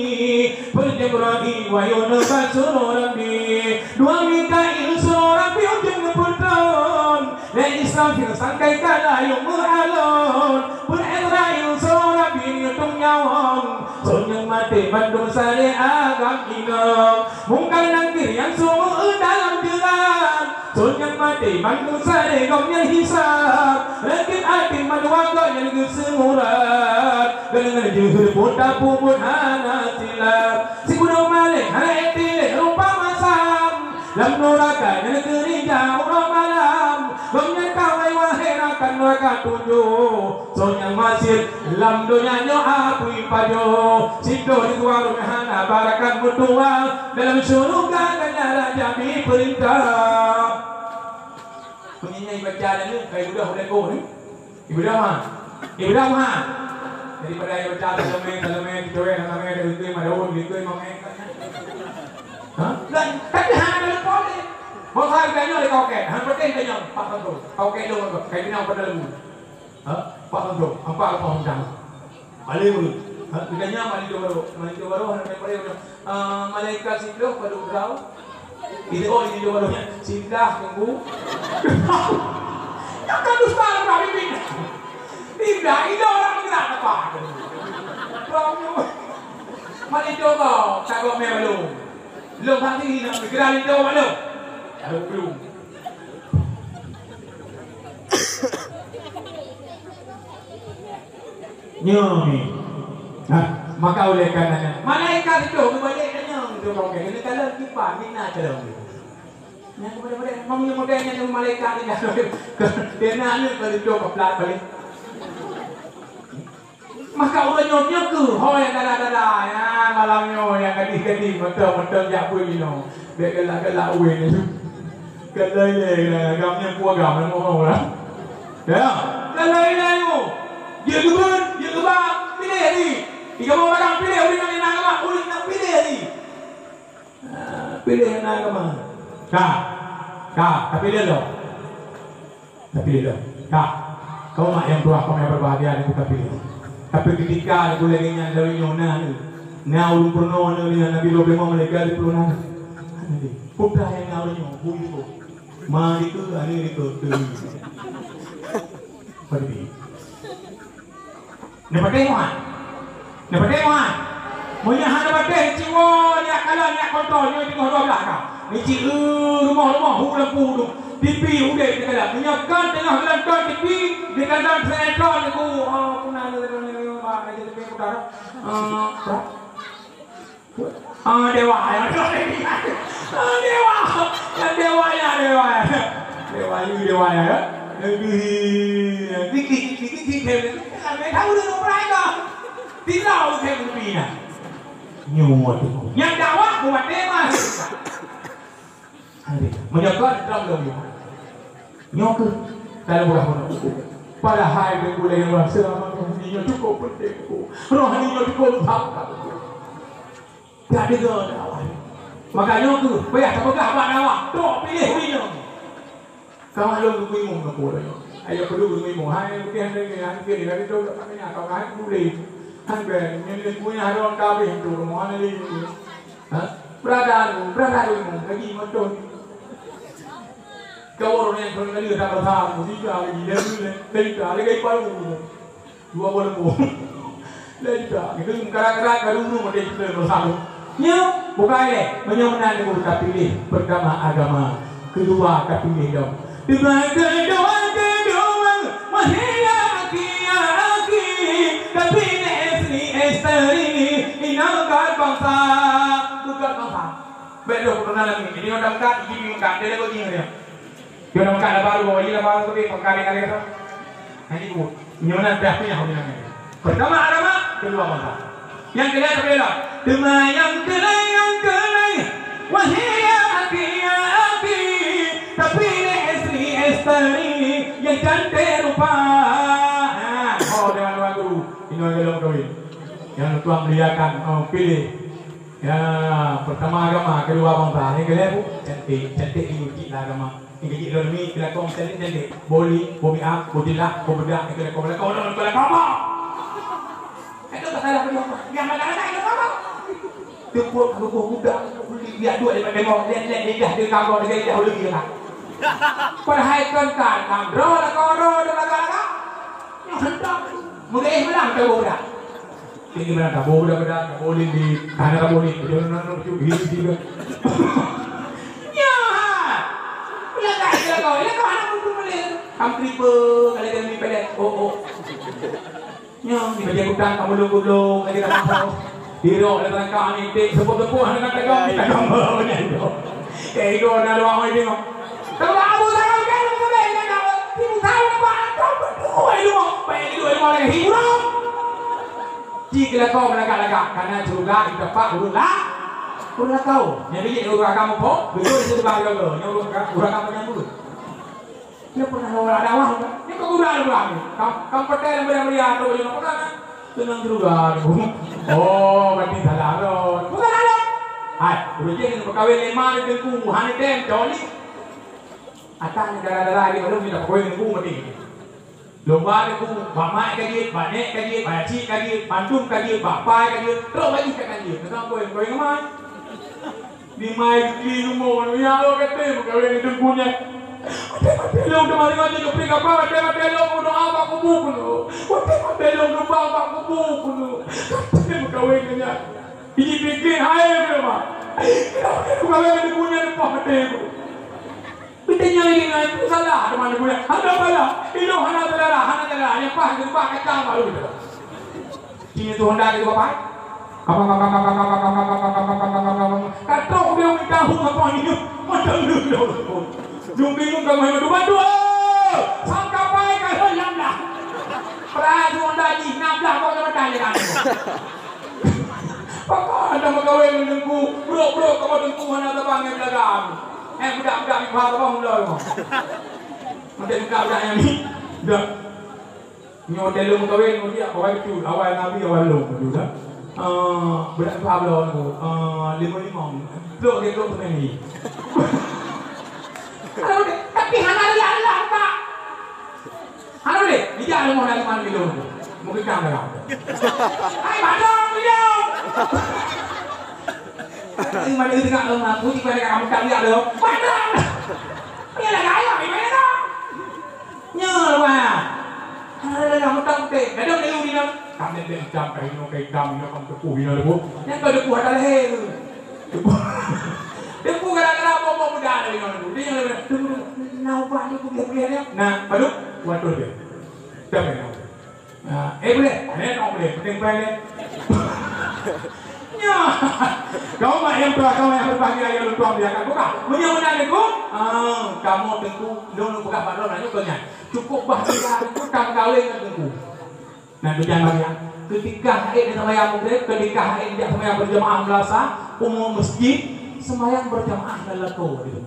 Peue Jibrail wahyu neuba suroh Rabbi. Dua Mikail suroh Rabbi ujeuen neupeutron. Lé Israfil sangkai ka layông meualon. Peue Izrail suroh Rabbi neutông nyawöng. Soe nyang maté bandum saréh agam inong. Mungkar Nakir nyang seumeue dalam jeurat. Soe nyang maté bandum saréh gobnyan hisab. Rakib Atid mandua gobnyan geuseuurat. Geuneungon jeuheut buta peubuet hana silap. Sikureueng maleng hana ék tiléh rupa masam. Lam nuraka nyan keurija uroe malam. Gobnyan kawai wahé rakan nuraka tujoh. Soe nyang maksiet lam donya nyoe apui pajoh. Siploh di luwa rumoh hana barakat meutuwah. Dalam syuruga gata raja bri peurintah. Meunyoe ibaca lagèe, ka ibaca ulèe kôh ni. Ibaca ma? Ibaca ma? Daripada ibaca salamé, salamé, dicowek, salamé, ada ukui, ada un, ukui, mamé. Ha? Dan, tapi hana ada leupah ni. Bangsa ibaca nyoe di kaukét, hana penting ibaca nyoe, empat ratus. Kaukét dong, kayak gini apa dalam ni? Ha? Empat ratus, empat ratus macam. Paling urut. Ha, kita nyam malido baru. Malido baru, hana paling urut. Ah, malaikat siploh pada urau. Ini, oh, ini dua baru. Siplah tunggu. Yang kan dusta lah, Habibin. Tidak, ini orang gerak apa? Malido kau, tak kau main belum. Belum hati nak bergerak lido belum. Lalu belum. Nyoe ni. Nah, maka oleh karenanya, malaikat itu berbalik tanya untuk kau, kena kalau kipan, mina cara. Yang kepada-pada, mau yang model yang malaikat ni dah. Dia nak ni kalau itu keplat balik. Maka ureueng nyoe, nyoe keuh ho nyang dara-dara, ya, malam nyoe nyang gadih-gadih, mantong-mantong jak beuet inoe. Bèk galak-galak ureueng nyoe. Galak ilèe, agam nyan peue agam, nyan mohong lah. Ya, galak ilèe nyoe. Jeuet keu beuet, jeuet keu ba, piléh di. Di kamoe barang piléh, ureueng nyang na agama, ureueng nyang piléh di. Ah, piléh na agama. Ka. Ka, tapi lé lom. Tapi lé lom. Ka. Kau mak yang tuah, kau yang berbahagia, yang kita pilih. Tapi ketika aku lagi nyan dari nyoe na ni, na ulun peurunoe ni, Nabi Ibrahim malaikat di peurunoe. Putra yang na ulun nyoe, bu itu. Ma itu, ani itu, tu. Pergi. Neupatéh moh? Neupatéh moh? Meunyoe hana patéh, ciwoe nyak kalon, nyak kontol, nyoe teungoh dua blah ka. Nicieu rumoh-rumoh hu lampu tu. Tipi udeb teukalon. Meunyoe kon teungoh kalon tipi, dikalon sinetron ku. Oh, puna tipi utara. Ah, Ah, dewa, ya. Ah, dewa. Ya, dewa, ya, dewa, ya. Dewa, you dewa, ya. Lebih, dikit, dikit, dikit, dikit. Kami tahu dulu, Brian. Tidak, saya berbina. Nyoe tu. Nyang dakwah buat tema. Meunyoe kon, trom lom nyoe. Nyoe keuh, kalau murah meunoe. Padahai Teungku lagèe ureueng seulama, rohani nyoe cukup penting, Teungku. Rohani nyoe cukup bangga, Teungku. Ka deungoe dakwah. Maka nyoe keuh, payah tapeugah bak dakwah, trok piléh ureueng nyoe. Kawan lôn geumeuimum keu peue nyoe. Ayo peue geumeuimum. Hai, bukan lagèe, hai, bukan lagèe, hai, tu, tak payah, tak payah, hai, boleh. Hai, ben, nyoe, nyoe, punya haram kabeh tu, rumoh mana lagi tu? Ha? Berada tu, berada tu, lagi motor ni. Kau orang yang pernah kali dah bersama, tiga lagi, dia dulu, dia tiga lagi, baru. Dua boh lembu. Lé juta. Itu kadang-kadang baru-baru model kita nomor satu. Nyo, bukan lé. Meunyoe meunan Teungku tapiléh, pertama agama, kedua tapiléh dong. Kedua, kedua, kedua, wahai aki, aki, tapiléh istri, istri, ingat bangsa, bukan bangsa. Baik, dua puluh enam lagi. Ini orang tak, ini orang tak. Dia lagu ni dia. Dia orang tak, lagu baru, ini lagu baru, tapi pengkali-kali kata. Nah, ini bu. Nyonya dah punya hubungan. Pertama agama, kedua bangsa. Yang kedua, tapi lah. Teuma yang kedua, yang kedua. Wahai aki, aki, tapiléh istri, istri, yang cantik rupa. Nah, oh, dewan-dewan guru. Ini orang dalam kawin. Yang tuan muliakan, oh, pilih. Ya, pertama agama, kedua bangsa. Nyang keulhèe, Bu, cantik. Cantik diuji lah agama. Nyang keuji lôn mi, keu lakoe cantik, cantik. Boli, bomiak, bojilah, bobedak, keu lakoe, keu lakoe, keu lakoe, keu lakoe. Itu tak salah bagi Allah. Yang mana-mana itu sama. Teumpok, teumpok budak, biak duek di depan demo, lihat-lihat lidah dia kamu, dia lidah ulun dia. Padahai kan, kan, kan, bro, lakoe, bro, bro, lakoe, lakoe. Nyang hendak, meugaih malam, tahu budak. Tinggi mana taboh dah, dah, taboh lin di, hana taboh lin, dia nak, nak, nak, dia, dia, dia. Nyo, ha. Pula kat dia kau, dia kau anak muda boleh. Kam kripa, kalau dia ni pelet. Oh, oh. Nyo, di bagian gudang, kamu lung-gulung, lagi dah masuk. Di rok, ada tangkap ni, tik, sepuluh-sepuluh, hana nak tegang, kita gambar macam tu. Eh, itu ada dua orang tengok. Kalau Abu Bakar kan, dia kata, dia kata, "Tipu tahu nampak antum berdua di rumah." Baik, dua rumah lagi, hiburan. Ji keu lakoe meulagak-lagak, kana syeuruga jiteumpat ureueng la-, ureueng lakoe. Nyan jeuet ureueng agam muphom, beutôi di syeuruga jaga, nyan ureueng agam, ureueng agam nyang buet. Nyan pernah ureueng dakwah, nyan keu gura ureueng agam. Kam, kam peutée lam beuda-beuda, atau bagaimana pernah, kan? Teunang syeuruga. Oh, berarti salah rot. Bukan salah rot. Hai, ureueng jih geumeukawen lé ma di teungku, hana tem, coli. Atas ni dara-dara di balong ni dah pokoknya teungku mati. Lôn ba teungku, bak mak ka jeuet, bak nek ka jeuet, bak cik ka jeuet, mandum ka jeuet, bak pai ka jeuet, trok bak jih ka jeuet. Teuka koi, koi ngon mai. Di mai di rumoh, ya Allah kata meukawen ngon teungku nyan. Watèe maté lôn teuma ngon jih geupri kapa, watèe maté lôn meudoa bak kubu keunoe. Watèe maté lôn geubang bak kubu keunoe. Kata meukawen ngon nyan. Iji pikir hai meudoa. Kenapa meukawen ngon teungku nyan leupah maté ku? Geutanyoe ingat, peue salah teuma neuguna? Hana salah. Ilôn hana salah, hana salah. Nyang paih geubak kacang baru tu. Sini tu honda di bapak. Ka trok dia minta hu apa ni? Macam dulu. Jom bingung kamu yang dua dua. Sangka pai ka enam belas. Perang tu honda di enam belas kau jangan tanya kan. Pakon dah meukawen ngon teungku, brok-brok kamoe teungku hana tabang nyang belagak. Eh, budak-budak meukawen tabang mula. Mungkin budak-budak nyang ni, dah. Nyoe teuh lôn meukawen ngon dia, awai betul, awai Nabi, awai lôn betul dah. Eh, budak tu abloe tu, eh, lima-lima. Blok dia blok tu ni. Tapi hana rela-rela, Pak. Hana boleh. Ija leumoh dari mana minum. Mungkin kang dalam. Hai, mana minum? Ini mana kita tak lama. Puji pada kamu tak lihat dong. Mana? Ini lagi ayam ini mana? Nyo, wah. Hana rela-rela, mutang teh. Gadong dia di dalam. Kami dia hitam, kayu, kayu hitam, ini kamu tepuh, ini tepuh. Yang kau tepuh ada leher tu. Teungku gara-gara boh-boh muda lagèe nyoe. Dia nyang lagèe, "Tunggu, tunggu. Nah, ubah dia, ubah dia, ubah dia." Nah, baru, waduh dia. Siapa yang tahu? Nah, eh, boleh? Boleh, tak boleh. Penting boleh. Ya. Kau mak yang tua, kau yang berbahagia, yang lupa dia akan buka. Meunyoe meunan Teungku, ah, kamoe Teungku, lôn peugah bak droeneuh nyoe keu nyan. Cukup bahagia Teungku ka meukawen ngon Teungku. Nah, tu jangan lagi, ya. Ketika haid dia sembahyang maghrib, ketika haid dia sembahyang berjamaah madrasah, umum masjid, sembahyang berjamaah dan lakoe gitu.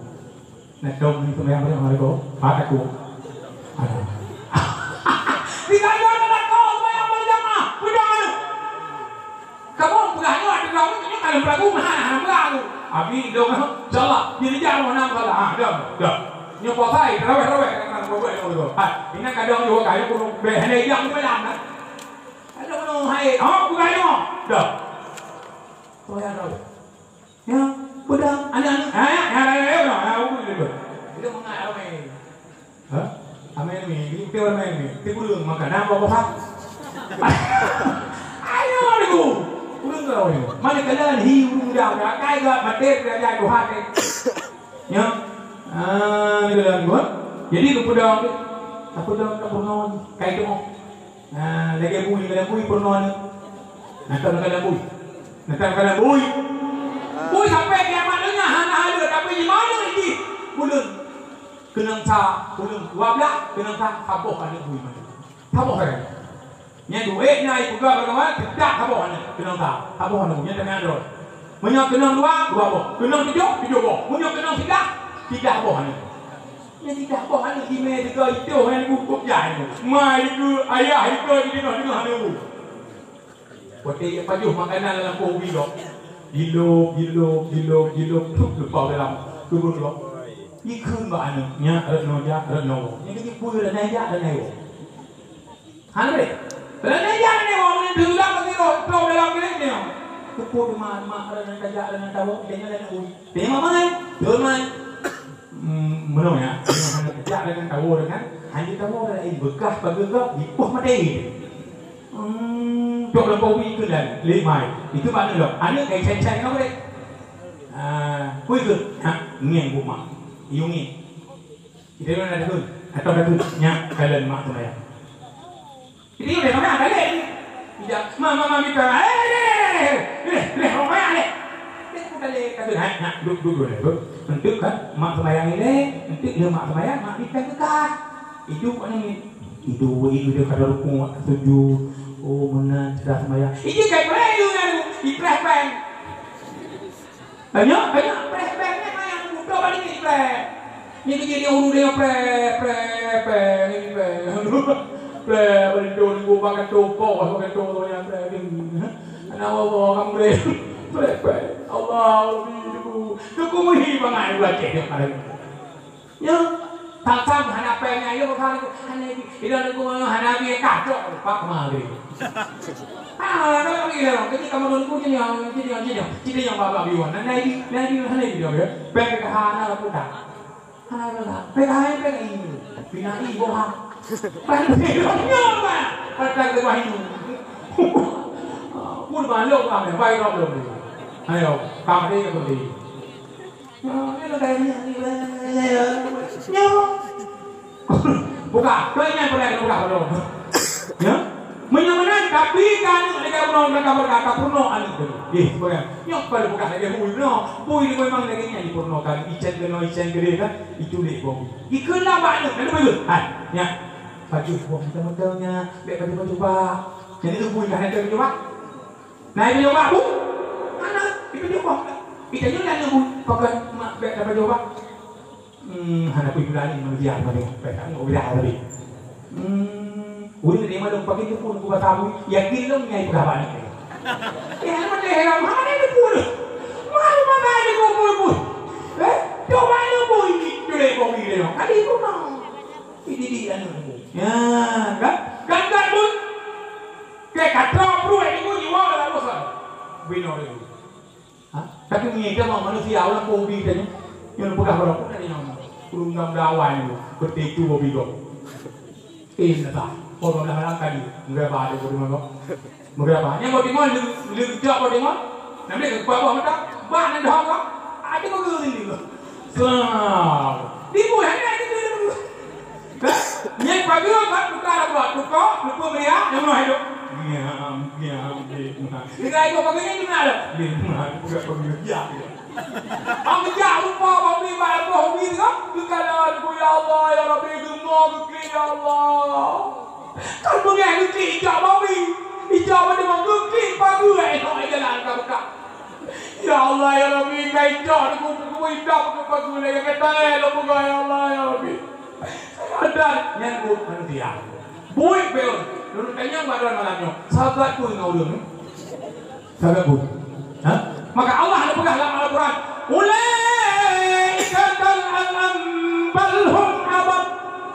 Nah, dong ni sembahyang banyak hari tu. Hak aku. Ada. Di kaya ada kau sembahyang berjamaah. Peudong anu. Kamu peugah nyoe ada dong ni, kalau berlaku, nah, nah, berlaku. Abi dong, insyaallah. Jadi jangan mau nang salah. Ha, dong, dong. Nyoe puasa, tarawih, tarawih. Kadang-kadang tarawih, tarawih. Ha, ini kadang juga kayu pun beh, hanya yang berjalan, kan? Ada mana hai? Oh, bukan nyoe. Dong. Tarawih, tarawih. Ya, peudong, aneuk-aneuk. Ha, ya, ya, ya, ya, ya, ya, ya. Itu mangat ramai. Ha? Ramai ni, ini kita ramai ni. Kita kurang makan, apa, apa? Ayo, ni, Bu. Kurang kau ni. Mana kalian hi, urung dah, dah, kai, dah, mati, dah, dah, Tuhan, eh. Ya. Ah, ni kalian, Bu. Jadi, lu peudong tu. Apa peudong, tak pernah. Kai tu, oh. Nah, lagèe bui, lagèe bui peurunoe nyoe. Natan keunan bui. Natan keunan bui. Bui sampai kiamat donya hana ada, tapi di mana ini? Buleuen. Keunong sa, buleuen dua belas, keunong sa, saboh aneuk bui mantong. Saboh sagai. Nyan duek nyan ipeugah bagaimana, tidak saboh aneuk, keunong sa. Saboh aneuk, nyan teungoh droe. Meunyoe keunong dua, dua boh. Keunong tujoh, tujoh boh. Meunyoe keunong sidah, sidah boh aneuk. Nyan sidah boh aneuk jimè sigoe itoh nyan bungkôh jai nyoe. Ma ikeue ayah ikeue jiteunoh-teunoh aneuk. Watèe jipajoh makanan lam lampôh ubi gob. Jilôb, jilôb, jilôb, jilôb, trôk leupah dalam keubeuen gob. Jikheun bak aneuk, nyak rot noe jak, rot noe woe. Nyan keuh jipeue rot noe jak, rot noe woe. Hana lé. Lagèe nyan nyoe, ureueng teulam lagèe roh, troh dalam bilék nyoe. Teupot mak, mak, ureueng tajak, ureueng tawoe, tanyoe lagèe nyan. Tanyoe mak mangai, teuh mai. Hmm, meunoe ya. Hana tajak ureueng tawoe kan. Hana tawoe laén beukah pageue gob, dipoh maté. Hmm, tok lampôh ubi keunan, lé mai. Itu makna lom. Aneuk kai cai-cai ngon ureueng. Ah, kui keuh. Ha, ngieng bu mak. Yue ngieng. Kita ni ada tu, atau ada tu, nyak kalian mak sembahyang. Jadi udah sama ada leh. Tidak, mama mami kau, eh, leh, leh, leh, leh, leh, orang banyak leh. Dia bukan leh, kata, nak, nak, duduk, duduk, duduk, duduk. Entuk kan, mak sembahyang ni leh, entuk dia mak sembahyang, mak kita kekal. Itu bukan ni. Itu, itu dia kata rukuk, sujud. Oh, mana kita sembahyang. Itu kan boleh, itu kan, itu kan. Banyak, banyak, preh, preh, preh, preh, yang muda balik ni, preh. Ni kerja dia urus dia, preh, preh, preh, ni, preh. Preh, balik tu, ni, gua makan tu, kau, makan tu, tu, yang, preh, ni. Anak bawa orang, preh. Preh, preh. Allah, Rabbi, Ibu. Tu ku muhi bangai, gua cek dia, preh. Ya, tang-tang hana péng nyan, ya, bukan, hana bi-, ida lagu hana bi kacok, pak mari. Ah, ada lagi ya, jadi kamu nunggu jadi yang, jadi yang, jadi yang, jadi yang baba biwan. Nah, nah, ini, nah, ini, hana bi dia, ya. Péng ke hana lah putar. Hana lah, péng lain, péng ini. Pinai boha. Péng ini, ya, Pak. Péng ke wahyu. Pun malu, Pak, ya, baik, Pak, belum. Ayo, kamu dia, kamu dia. Nyoe, nyoe, nyoe, nyoe. Buka, kau ingat pernah buka belum? Ya? Meunyoe meunan, tapi kan lagèe bunoe, mereka berkata, "Peurunoe aneuk tu." Eh, bukan. Nyoe kalau buka lagèe bui, no. Bui ni memang lagèe nyan dipeurunoe kan. Icen keunoe, icen keudeh kan. Itu lé bui. Ikeulah bak aneuk, kan betul? Hai, nyak. Pajoh bui macam-macam nyak. Bèk pajoh-pajoh bak. Jadi tu bui kan ada pajoh bak. Nah, itu nyoe bak, bu. Mana? Itu nyoe bak. Itu nyoe nanya, bu. Pakai mak bèk dapat jawab. Hmm, hana kui berani manusia tadi. Bèk tak mau bilang tadi. Hmm, udah dia malu pakai tu pun, gua tahu. Yakin lo nyai pegawa ni. Ya, mana heran, mana dia pun? Mana mata dia pun, pun, pun? Eh, coba lo pun ini, tu dia pun ini. Tadi pun mau. Ini dia anu. Ya, kan? Kan, kan, pun. Keu ka troh pruet ibu jiwoe lam useue. Binoe ibu. Ha? Tapi meunyoe kamoe manusia, ureueng peubi tanyoe, nyoe peugah barô pun tadi nyoe. Ureueng nyang meudawa nyoe, beutôi tu bobi gob. Eh, na tah. Orang dah halang tadi, meugeuraba ada bobi gob. Meugeuraba. Nyang bobi gob, leuh, leuh jak bobi gob. Nanti ke bawah mata, bak nan dah apa? Ada bobi gob ni. Selamat. Di buah ni ada tu. Nyan pageue bak tukang buah, tukang lupa meriah, nyang meunoh hidup. Ngiam, ngiam, ngiam. Tinggai dua pageue nyan guna lom. Ngiam, ngiam, budak pageue, ya, ya. Am jak rupa babi bak rupa hobi tu kan? Geukala, "Ya Allah, ya Rabbi, geumo geuklik, ya Allah." Kan beungèh geuklik ijak babi. Ijak babi geuklik pageue, eh, jalan ka buka. Ya Allah, ya Rabbi, ka ijak, ku, ku, ku, ijak, ku, Aku lagi kata, ya Allah, ya Rabbi. Sadar, nyan buet manusia. Buet beun. Lôn tanyong bak droe malam nyoe. Sabat peue ngon ulôn? Sabat peue? Ha? Maka Allah geupeugah lam Al-Quran, "Ulaika kal an'am bal hum adall."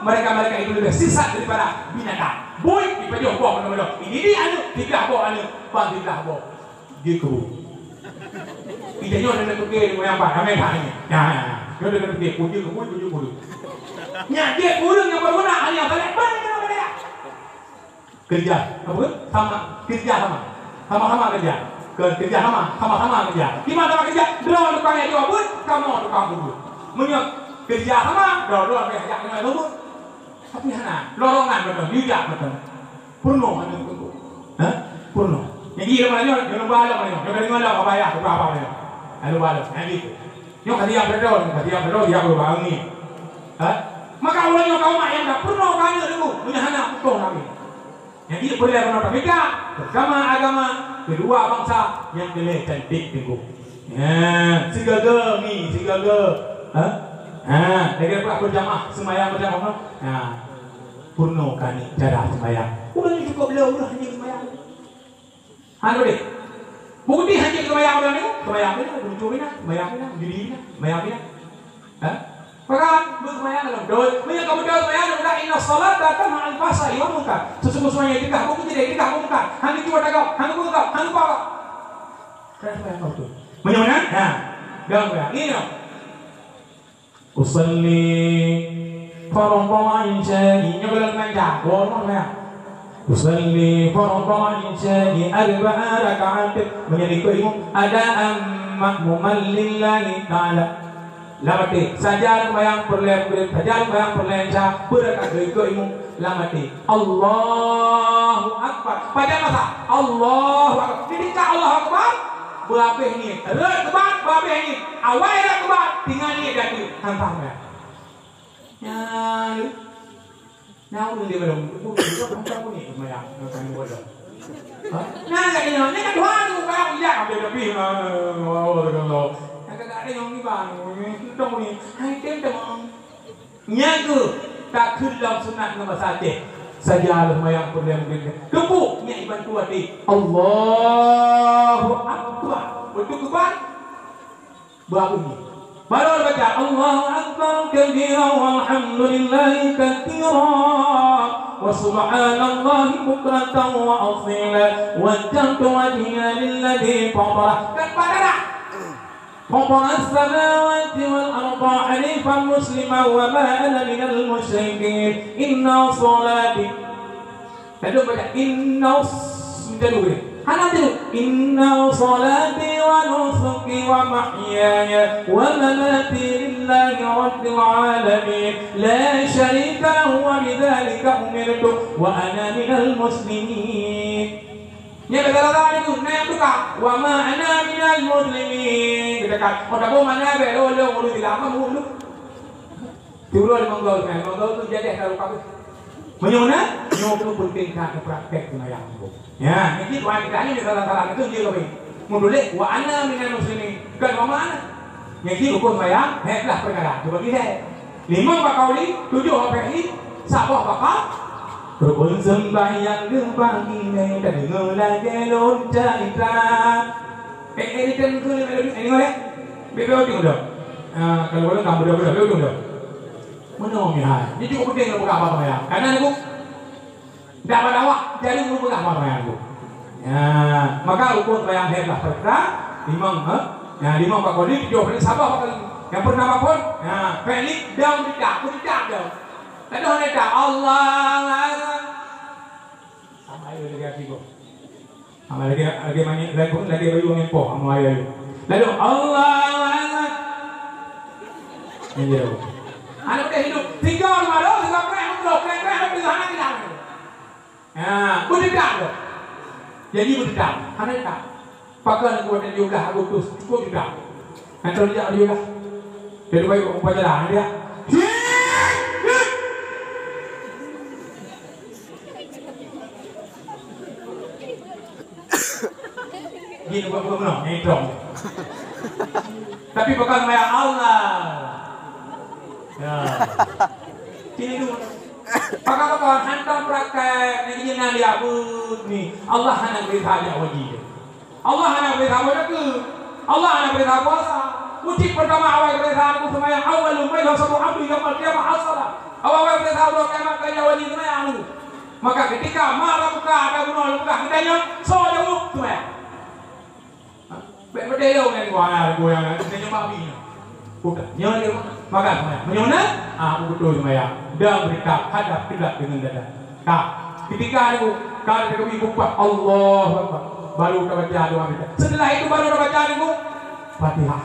Mereka-mereka itu lebih sesat daripada binatang. Buet dipajoh boh mana-mana. Ini dia aneuk, tiga boh aneuk, pan tiga boh. Jeuet keu buet. Ija nyoe na pike nyang ba, ramé that nyoe. Nyan, nyoe na pike, peue jeuet keu buet, peue jeuet keu buet. Nyan jeuet keu ureueng nyang baru na, hana nyang saleh, ban nyang saleh. Keureuja, apa? Sama, keureuja sama. Sama-sama keureuja. Ke-, keureuja sama, sama-sama keureuja. Di mana sama keureuja? Droe tukang jak buet, kamoe tukang peubuet. Meunyoe keureuja sama, droe-droe payah jak keunoe peubuet. Tapi hana, lorongan beutôi, yue jak beutôi. Peurunoe aneuk teungku. Ha? Peurunoe. Nyang jih lom nyoe, nyoe lom balong nyoe. Nyoe ka deungoe lom, abah yah, abah, abah nyoe. Lalu balong, nyang jih. Nyoe ka siap beutôi, ka siap beutôi, siap beutôi, bangi. Ha? Maka ulôn nyoe ka umat nyang ka peurunoe ka aneuk teungku, meunyoe hana putôh nabi. Nyang jih peureulèe peurunoe tabika, pertama agama, kedua bangsa, nyang keulhèe cantik teungku. Ha, sigaga mi, sigaga. Ha? Ha, lagèe pula berjamaah, sembahyang berjamaah. Ha. Peurunoe keu aneuk cara sembahyang. Ulôn ni cukup lé, ulôn hana sembahyang. Hana deh. Bukti hana sembahyang ulôn ni, sembahyang ni, lucu ni, sembahyang ni, judi ni, sembahyang ni. Ha? Pakat, beuseumbahyang lom. Doi, meunyoe kamoe doi sembahyang, udah, "Inna salata tanha 'anil fahsya'i wal munkar." Sesungguhnya itikaf, bukan jadi itikaf, bukan. Hana cuba tagak, hana buka, hana buka. Kan sembahyang kau tu. Meunyoe meunan, ha. Doi sembahyang. Ini dong. Usalli fardhal isya'i. Nyoe bulan manja. Boh mah ya. Usalli fardhal isya'i arba'a raka'at. Meunyoe ikot imum, adaan ma'muman lillahi ta'ala. Lam até, sajan sembahyang peureulèe Maghrib, sajan sembahyang peureulèe Isya, beurakaat ikot imum lam até. Allahu Akbar. Pajan masa? Allahu Akbar. Keudika Allahu Akbar, beuhabéh niet. Rot keubat, beuhabéh niet. Awai rot keubat, tinggai niet di ateueh. Hantang dah. Nyan. Nah, ulun di balong. Bukan, bukan, bukan, bukan, bukan. Ha? Nah, lagèe nyoe. Nyan ka tuha tu, barang bijak. Ambil lebih, ah, oh, Allah. Nyan ka ada nyang iban. Nyan tu ni. Hai, tem, tem. Nyan tu, takheun lam sunat ngon basa Aceh. Saja lôn sembahyang peureulèe Maghrib. Keupeue nyan iban tu até. Allahu Akbar. Beutôi keuban? Baru ni. Baru baca, "Allahu Akbar kabira walhamdulillahi katsira. Wa subhanallahi bukratan wa asila. Wajjahtu wajhiya lilladzi fatara." Kan pada dah? Fatara samawati wal arda hanifan muslima wa ma ana minal musyrikin. Inna salati. Lalu baca, "Inna s-," macam tu boleh. Hana tu. "Inna salati wa nusuki wa mahyaya wa mamati lillahi rabbil alamin. La syarika lahu wa bidzalika umirtu wa ana minal muslimin." Nyan kata-kata ni tu, na nyang tukang. "Wa ma ana minal muslimin." Kita kan, oh, tak boleh mana, bek, lo, lo, lo, tidak apa, lo. Turun limong gaul, limong gaul tu jadi dah lupa tu. Meunyoe na, nyoe tu penting that praktek sembahyang tu. Ya, jadi tuan kita ni salah-salah tu dia kami. Menulis, "Wa ana minal muslimin." Bukan wa ma ana. Jadi rukun sembahyang, hek lah perkara. Cuba kita. Limong bak qauli, tujoh bak fi'li, saboh bak rukun sembahyang geubagi nyan, tadeungoe lagèe lôn carita. Eh, eh, ni kan tu, ni, ni, ni, ni, ni. Bebe ujung dah. Ah, kalau boleh, kamu dah, dah, ujung dah. Mana umi hai? Ni cukup penting nak pegang apa sembahyang. Karena ni, Bu, dah pada awak, jadi guru pegang apa sembahyang, Bu. Ya, maka rukun sembahyang hebat perkara, limong, ha? Ya, limong bak qauli, tujoh bak fi'li, saboh bak qauli. Yang pernah bak qauli, ya, fi'li, daun tidak, aku tidak, daun. Tadi orang tidak, Allah. Sama aja lagi hati kau. Sama lagi, lagi banyak, lagi, lagi bayu angin poh, sama aja. Lalu, Allah. Ini dia. Anak kita hidup, tiga orang baru, tiga orang yang belum, yang belum, yang belum, yang belum. Ha, beudeudak tu. Jadi beudeudak. Hana dedak. Pakon buet tujoh belas Agustus, cukup dedak. Nyan tu jak tujoh belas. Jadi baik upacara dia. Dia buat-buat menang, nyai trong. Tapi pakon maya Allah. Ya. Sini dulu. Pakon-pakon hantom praktek, nyan jih na dia buet ni. Allah hana bri that jak haji. Allah hana bri that zakeuet. Allah hana bri that puasa. Wajéb peurtama awai bri that seumayang, awwalu ma yuhasabu abdu yaumal qiyamah as-shalah. Awai-awai bri that uroe kiamat ka jak haji seumayang. Maka ketika ma rabbuka, ada bunoe peugah geutanyoe, soe jaweueb seumayang. Bèk meudeh lom nyan, wah, nyan, nyan, nyan, nyan, nyan, nyan. Udah, nyoe lé, maka, meunyoe na, ah, beutôi seumayang. Dan beureukat hadap kiblat deungon dada. Ka, ketika nyoe, ka teukeubit bukah, Allahu Akbar. Baru tabaca doa minta. Setelah itu baru tabaca nyoe, Fatihah.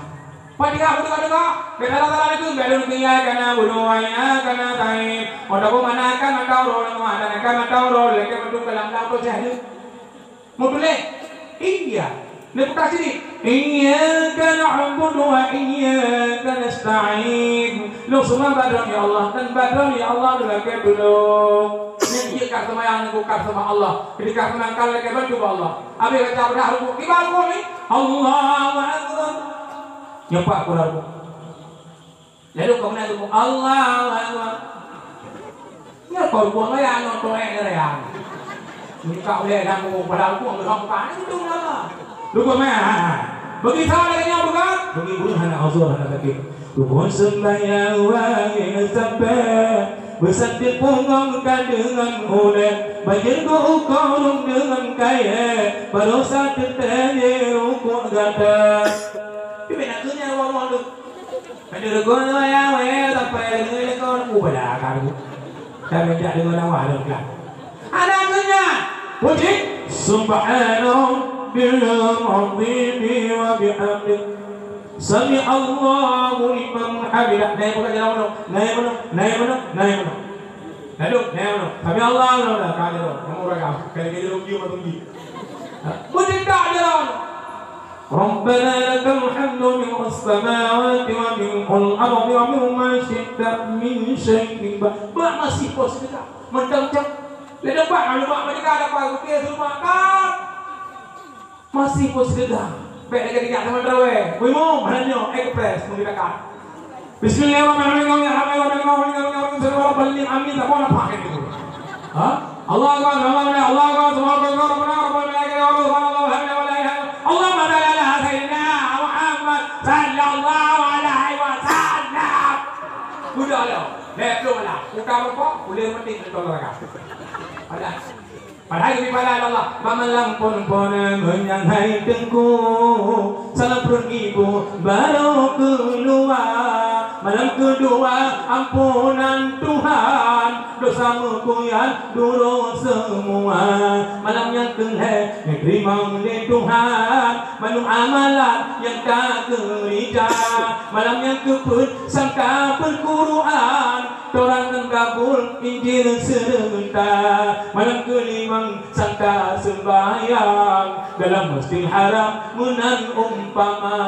Fatihah udah dengar. Bèk salah-salah itu, bèk ada iyyaka na'budu wa iyyaka nasta'in. Udah mana kan mata urut, mana kan mata urut, lagi betul kalam dah tu saya. Meutuléh, iya. Lé buka sini. Iyyaka na'budu wa iyyaka nasta'in. Lôn seumah bak Droe, ya Allah, dan bak Droe, ya Allah, lôn lakèe tulông. Nyan jih ka seumayang, nyan ka seumayang Allah. Jadi ka seumayang ka lakèe bantu bak Allah. Habéh baca beudah rukuk, kiban rukuk ni? Allahu Akbar. Nyoe pat keu rukuk. Lalu kau nak tunggu, Allahu Akbar. Nyoe kau buang raya, nyoe toek ni raya. Muka ulèe dan buku pada aku, aku buka ni, itu nama. Lupa mah. Bagi salah dari nyoe bukan? Bagi guru hana uzur, hana sakit. Rukun sembahyang wajib sampai. Beusantép punggong ka deungon ulèe. Bajeueng geuukoe rhueng deungon kayèe. Baroesa teuntèe rukuk gata. Tapi nak tanya Allah tu. Ada rukun ya, weh, sampai dengan lekor, oh, pada akar tu. Tapi tak dengar nama tu kan. Ada artinya. Puji. Subhana rabbil azim wa bihamdi. Sami Allahu liman hamidah. Naik bukan jalan mana? Naik mana? Naik mana? Naik mana? Lalu, naik mana? Sami Allah, Allah, Allah. Kau jalan. Kamu orang kau. Kalau kita duduk, dia masuk. Puji tak jalan. Rabbana lakal hamdu mil'us samawati wa mil'ul ardi wa mil'u ma syi'ta min syai'in ba'd. Bak masih pos sedekah. Mantong cak. Lé dapat, lalu bak mereka dapat rupiah serupa kan. Masih pos sedekah. Baik lagi tidak sama terawih. Wimo, mana nyo, ekspres, menggerakkan. Bismillahirrahmanirrahim. Amin. Apa nak pakai itu? Ha? Allahu Akbar, Allahu Akbar, Allahu Akbar, Subhanallah, Rabbana, Rabbana, Subhanallah, walhamdulillah, walhamdulillah. Allahumma shalli ala Sayyidina Muhammad sallallahu alaihi wasallam. Udah lah. Dah tu lah. Bukan apa? Boleh mati betul lah. Ada. Padahai leubeh pahala Allah. Bak malam phon-phon meunyan hai teungku, salam pruet ibu barô keuluwa. Malam keudua amponan Tuhan, dosa meukuyat duroe seumua. Malam nyang keulhèe neuteurimong lé Tuhan, mandum amalan nyang takeurija. Malam nyang keupeuet sangka peukuruan, Taurat ngon Zabur, Injil seureuta. Malam keulimong sangka seumbahyang dalam Masjidil Haram meunan umpama.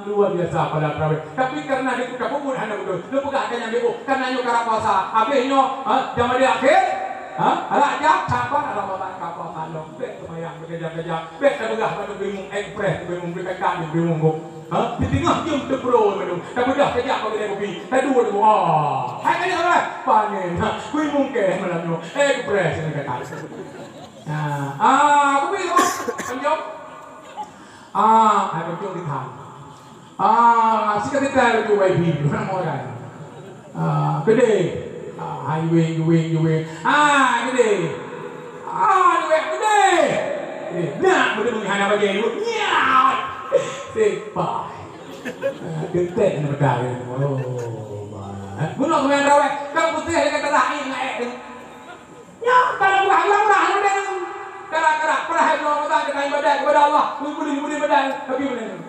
Luar biasa pahala tarawih. Tapi karena di kuta kubur hana beutôi. Lu peugah ka nyang B O, karena nyoe karap puasa. Habéh nyoe, ha, jam ada akhir. Ha, Rajab, Syaban, Ramadan, ka puasa lom. Bèk seumayang, bèk keujam-keujam. Bèk tapeugah bak bingung ekspres, bingung beukat, bingung kok. Ha? Di teungoh jeuem teubro mandum. Tabeudôh tajak bak keude kopi. Taduek, oh. Hai kali salah. Panen. Ha, kui mungkeh malam nyoe. Eh, geupres ni kata. Ha. Ah, kopi tu. Panjang. Ah, hai panjang di tan. Ah, sika kita tu Y P. Mana orang? Ah, keudéh. Ah, hai weng, weng, weng. Ah, keudéh. Ah, duek keudéh. Eh, nak beutôi hana bajèe yue. Nyak. Sepai. Ah, keutek hana bajèe. Oh, bah. Bunoe keumain rawek. Kang putéh dekat tanah air nak ek. Nyak, kalau buah ayam lah, udah. Kara-kara, pernah hai bulan Ramadan kita ibadat kepada Allah. Kumpul-kumpul ibadat. Tapi benar.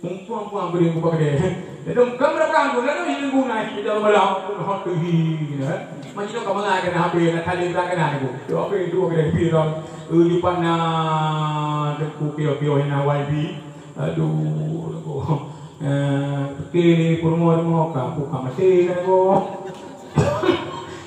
Mumpung-mumpung beri muka gede. Jadi, bukan berapa anggur, lalu ini guna, ini dalam malam, pun hot tu hi, gitu, eh. Macam tu, kamu nak kena habis, nak tali berat kena, ni, bu. Tu habis, dua kena habis, dong. Eh, lupa nak, deku, pio-pio, nak Y B. Aduh, aku. Eh, fikir ni, pun mau, mau, kampung, kamu mati, kan, aku.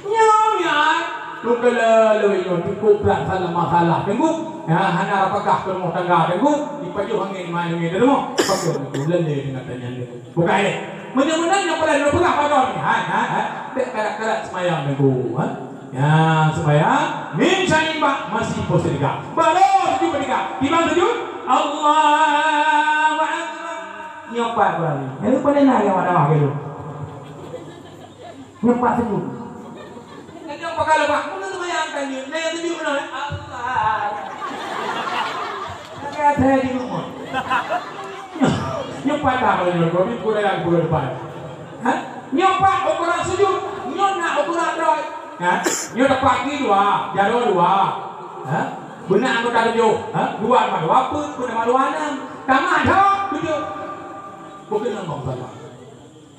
Nyoe, nyan. Lôn kala lôn nyoe cukup brat salah masalah teungku. Ya, hana rapakah keu rumoh tangga teungku. Dipajoh angén maén nyoe teungku. Pajoh teungku lé deungon tanyan teungku. Bukai lé. Meunyoe meunan nyang paléng droe peugah padon, hai, hai, hai. Bèk karat-karat seumayang Teungku, ha? Ya, seumayang, min syaibak, masih poh seudeukah. Baru sujud keudua, timbang sujud, Allahu Akbar. Nyoe pat ureueng nyan. Nyoe pat sujud. Nyoe pat that lagèe nyoe, nyoe pat that lagèe nyoe. Ha? Nyoe pat ukoran sujud, nyoe na ukoran droe. Ha? Nyoe teupaki dua, jaroe dua. Ha? Beuna anggota tujoh, ha? Dua tambah dua peuet, beuna dua nam. Tamah dua tujoh. Bukon lam bangsa.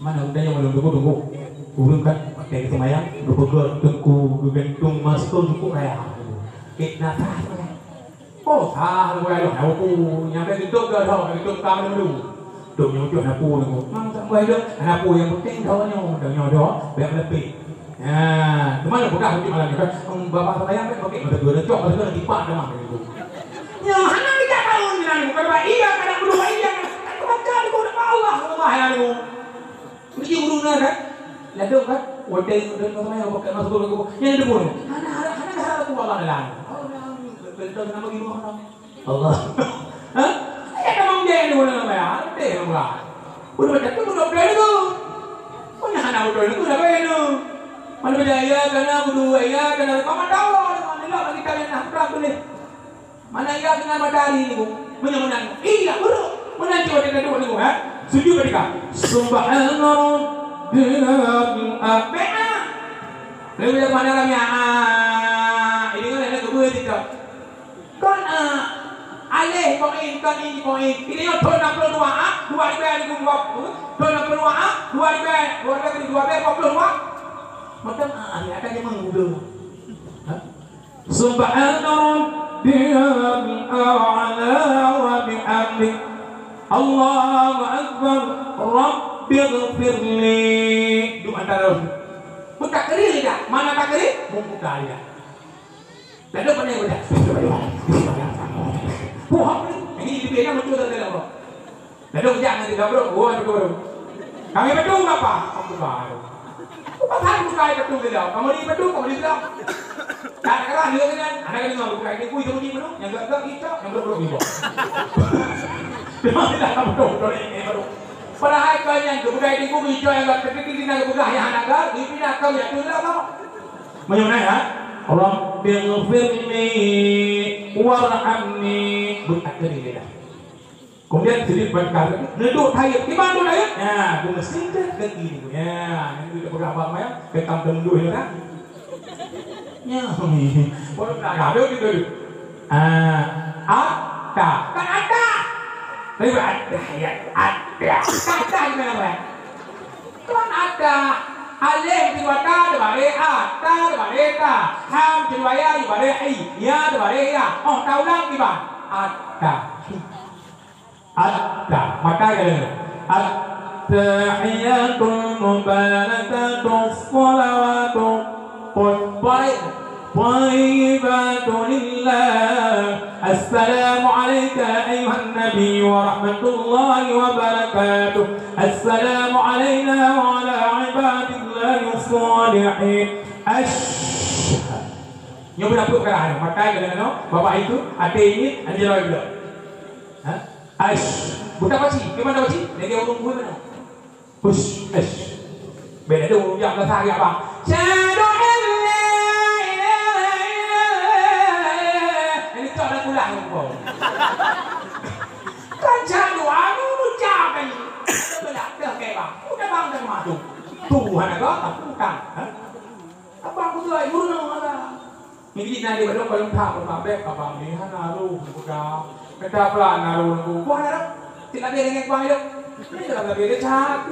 Mana udahnya malam tunggu-tunggu. Ureueng kan pakai seumayang, geupeugah teungku, geugantung masker cukup raya. Eh, nasa seumayang. Oh, sah, seumayang, hana peue. Nyampe geutup dah, dah, geutup ka malam tu. Tup nyoe ujoh hana peue, nunggu. Mang tak buai dah, hana peue, yang penting dah nyoe, dah nyoe dah, biar melepih. Ya, cuma dah peugah untuk malam ni kan, hmm, bapak seumayang kan, okey, mata dua dah cok, mata dua dah tipak dah mah, gitu. Ya, hana tiga tahun ni, nunggu. Kalau iya, kadang berdua, iya, kan, kan, baca, nunggu, nama Allah, Allah, ya, nunggu. Mesti guru na kan? Ladom kan? Watèe ladom na, pakai masuk guru. Yang ada pun. Hana, hana, hana, hana, aku Allah dalam. Allah dalam. Betul nama guru Allah. Allah. Ha? Ya, kamu dia yang guna nama ya. Ada yang buat. Udah macam tu, udah berani tu. Punya hana betul tu, dah bayar tu. Mana percaya, karena guru, ya, karena paman tahu. Mana nak bagi kalian nak, berapa boleh? Mana iya keunan matahari niku? Meunyoe meunan, iya, buruk. Meunan cit watèe taduek niku, ha? Sujud keudua. Subhana rabbiyal a'la. Leubeh mana ramia? Ah, ini kan ada keubeuet itu. Kon, ah, alif kon in, kon in kon in. Ini yang thon enam puluh dua, ah, dua ribu dua puluh. Thon enam puluh dua, ah, dua ribu, dua ribu dua puluh dua. Macam, ah, ada yang menggoda. Ha? Subhana rabbiyal a'la wa bihamdih. Allahu akbar. Rabbighfirli. Doa terus. Beutakrir dah. Mana takrir? Membuka lidah. Lalu mana yang baca? Wah, ini di bina betul tak dalam. Ladôm jak ngon tiga brôk, oh, tiga brôk. Kami betul apa? Aku baru. Apa hal bukai betul ke dah? Kamu ni betul, kamu ni betul. Tak kira dia dengan, anak kena dengar bukai ni, kui turun ni betul, yang gak-gak kita, yang brôk-brôk ni, bang. Memang tidak betul, betul ni, ni baru. Padahal kau yang bukai ni, kui hijau yang gak-gak kita, yang gak-gak yang anak gak, di pina kau yang tu lah, bang. Menyuruh ya? Rabbighfirli warhamni. Bukan ke dia. Kemudian sujud berkali, neudok tahiyat. Di mana tahiyat? Ya, geumeusingkat gaki ni. Ya, yang tu tak peugah apa-apa ya. Ketam tendun ya kan? Ya, baru nak ada tu tu. Ah, ata. Kan ata. Tapi ada ya, ada. Kata di mana, Bang? Kan ata. Alif di mata, di balik a, ta, di balik ta. Ham di balik ya, di balik i. Ya, di balik ya. Oh, ta ulang di bang. Ata. At-ta-, mata kalian. At-tahiyatul mubarakatus salawatu qut-, baik. Thayyibatu lillah. Assalamu alaika ayuhan nabi wa rahmatullahi wa barakatuh. Assalamu alaina wa ala ibadillahi shalihin. Ash-, nyoe beuna peue peukara nyoe? Mata kalian nyoe, bapak itu, até ini, anjing lawan beudôh. Ha? Ash. Buta pasi. Di mana pasi? Lagi ureueng bui mana? Hush, ash. Beda tu ureueng jak belasah agak bang. Syahadu an la ilaha illallah. Ini tak ada pulang kau. Kan syahadu anu ucap kan. Belah dah kayak bang. Udah bang dah masuk. Tuhan agak aku bukan. Ha? Apa aku tu ai guru nama Allah. Nibit na di balong, balong that, balong that, bèk ka bang ni, hana roh, buda. Mita pula na roh, buda. Buah na roh. Cit lagèe dengan kuang ilok. Ni dalam lagèe dia cak.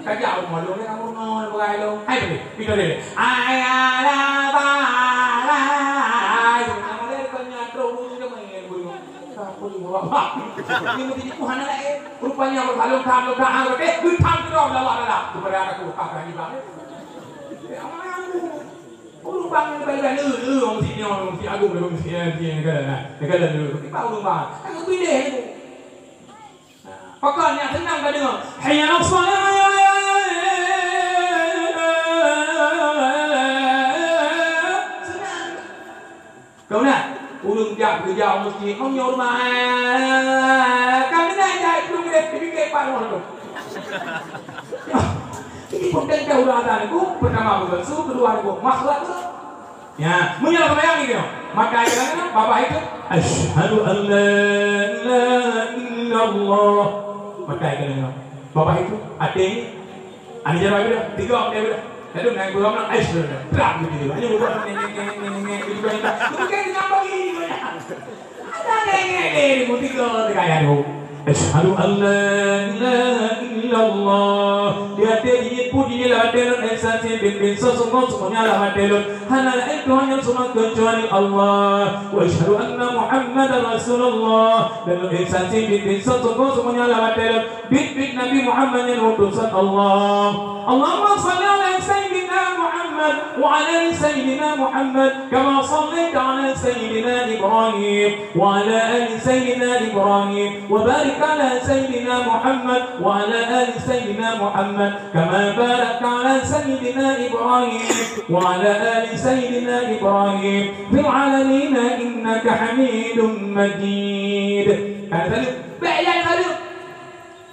Kajak rumah lu ni, kamu rumah orang bukan ilok. Hai, boleh. Kita boleh. Ayala balai. Nama dia depannya terus, dia main, bunuh. Siapa ni, bawa bang? Ni mesti di Tuhan ada, eh. Rupanya, balong that, balong that, eh. Bintang terus, dah lah, dah lah. Kepada aku, tak berani bang. Eh, aman. Ureueng bang ni bagi bela, eh, eh, ureueng meuseujid nyoe, ureueng meuseujid agong, ureueng meuseujid, eh, eh, eh, negara na, negara na, ureueng bang. Aku pilih ni. Pakon nyang seunang ka deungoe. Hayya 'alas shalah, hayya 'alas Lôn jak keureuja u meuseujid, meunyoe rumoh, eh, ka keunan jai, lôn geude, dipike pat rumoh lôn. Jadi, peunténg teuh uroe azan nyoe, peurtama beubasu, keudua nyoe, makhraj nyoe. Ya, meunyoe seumayang nyoe, maka nyoe, babah itu, "Asyhadu an la ilaha illallah." Maka nyoe, babah itu, até Ani jalan bila, tiga orang dia bila. Lalu naik bola mana? Ais bila. Prak gitu. Hanya bola ni ni ni ni ni ni gitu kan. Bukan dengan bagi gitu ya. Ada ngengek ni, ni tiga orang kaya tu. Asyhadu an la ilaha illallah. Dia dia ini pun dia lah ada instansi bin bin sesungguh semuanya lah ada. Hana lain Tuhan yang semua kecuali Allah. Wa asyhadu anna Muhammadar Rasulullah. Dan instansi bin bin sesungguh semuanya lah ada. Bit-bit Nabi Muhammad nyang utusan Allah. Allahumma shalli ala Sayyidina Muhammad wa ala ali Sayyidina Muhammad kama shallaita ala Sayyidina Ibrahim wa ala ali Sayyidina Ibrahim wa barik ala Sayyidina Muhammad wa ala ali Sayyidina Muhammad kama barakta ala Sayyidina Ibrahim wa ala ali Sayyidina Ibrahim fil alamin innaka Hamidum Majid. Kan tadi, baik yang tadi.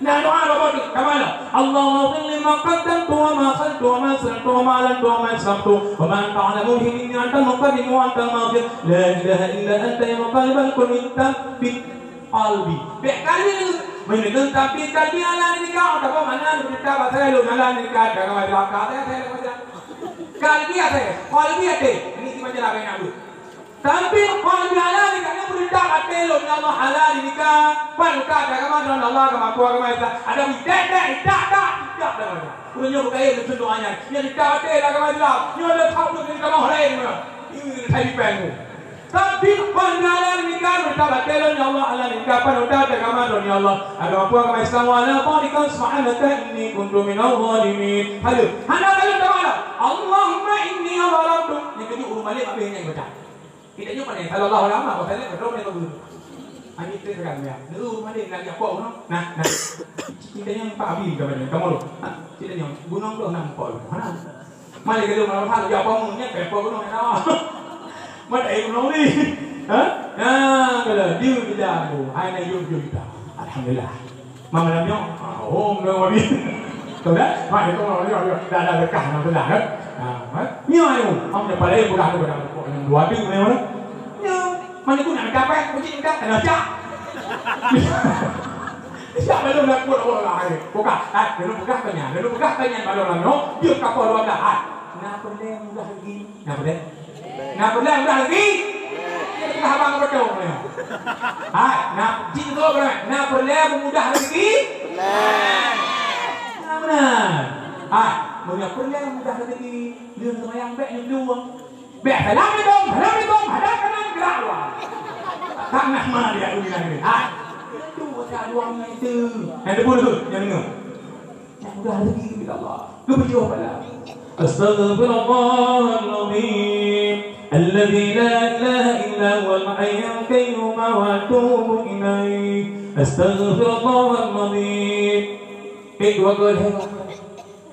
Nah, doa apa tu? Kamu mana? Allahumma ighfir li ma qaddamtu wa ma akhartu wa ma asrartu wa ma a'lantu wa ma asraftu wa ma anta a'lamu bihi minni, antal muqaddim wa antal muakhir. La ilaha illa anta ya muqallibal qulub, tsabbit qalbi. Bèk kali ni. Meunyoe tsabbit qalbi ala dinika, atawa mana kita bahasa lu ala dinika, jangan ada kata saya baca. Qalbi ada, qalbi ada. Ini kita baca lah banyak dulu. Tapi, qul bi halali, ka lheueh beureuntah até lôn, ya Allah, halali nikah. Pan uka agama droen Allah, agama kuat, agama Islam. Ada idak, idak, idak, idak, idak, idak. Ureueng nyoe beukaya lôn suntuk anyang. Nyan nikah até lam agama Islam. Nyoe ada hak untuk nikah mahram. Ini saya dipeng. Tapi, qul bi halali nikah, beureuntah até lôn, ya Allah, halali nikah. Pan uka agama droen, ya Allah. Agama kuat, agama Islam. Wa ala tariqan subhanaka inni kuntu minaz zalimin. Halo. Hana lalu dah malam. Allahumma inni zalamtu. Ni kena urut balik habis ni baca. Kita nyoe pandai, sallallahu alaihi wasallam, pasal ni, betul ni, bagus. Ani tu sekarang, ya. Dulu, mana lagi apa, gunong? Nah, nah. Kita nyoe Pak Abi, kawan ni, kamu tu. Ha? Kita nyoe, gunong tu, enam, empat, gunong. Mana? Mana kalau malam hari, apa, gunong ni, apa, gunong, ya? Mana, eh, gunong ni? Ha? Nah, kalau dia, dia, tu. Hai, nak, yuk, yuk, kita. Alhamdulillah. Mama lam nyoe, ah, oh, nyoe wabi. Tahu dah? Mak itu orang nyoe, nyoe. Dah, dah berkah, alhamdulillah, kan? Ah, kan? Nyoe, ayo. Am dah pada, eh, bukan, bukan, bukan, dua tu, nyoe, mana? Nyoe. Mana tu nak minta apa? Kunci minta, kena cak. Siap belum nak buat, oh, lah, eh. Buka, ah, dulu buka tanya, dulu buka tanya, baru lah, nyoe. Dia kapal dua belas, ah. Kenapa dia mudah lagi? Kenapa dia? Nah, peureulèe mudah lagi. Peureulèe abang beutôi. Hai, nah, jih tu peureulèe. Nah, peureulèe mudah lagi. Nah, beuna. Hai, meunyoe peureulèe mudah lagi, lheueh seumayang bèk nyoe dua. Bèk, assalamualaikum, assalamualaikum, hadap kanan, gerak dua. Tanah mana dia uli lagi? Hai. Itu saya dua itu. Yang debu tu, yang dengar. Mudah rezeki bila Allah. Keubeujôh bala. Astaghfirullahalazim alladzi la ilaha illa huwal hayyul qayyum wa atubu ilaih. Astaghfirullahalazim. Eh, dua kali.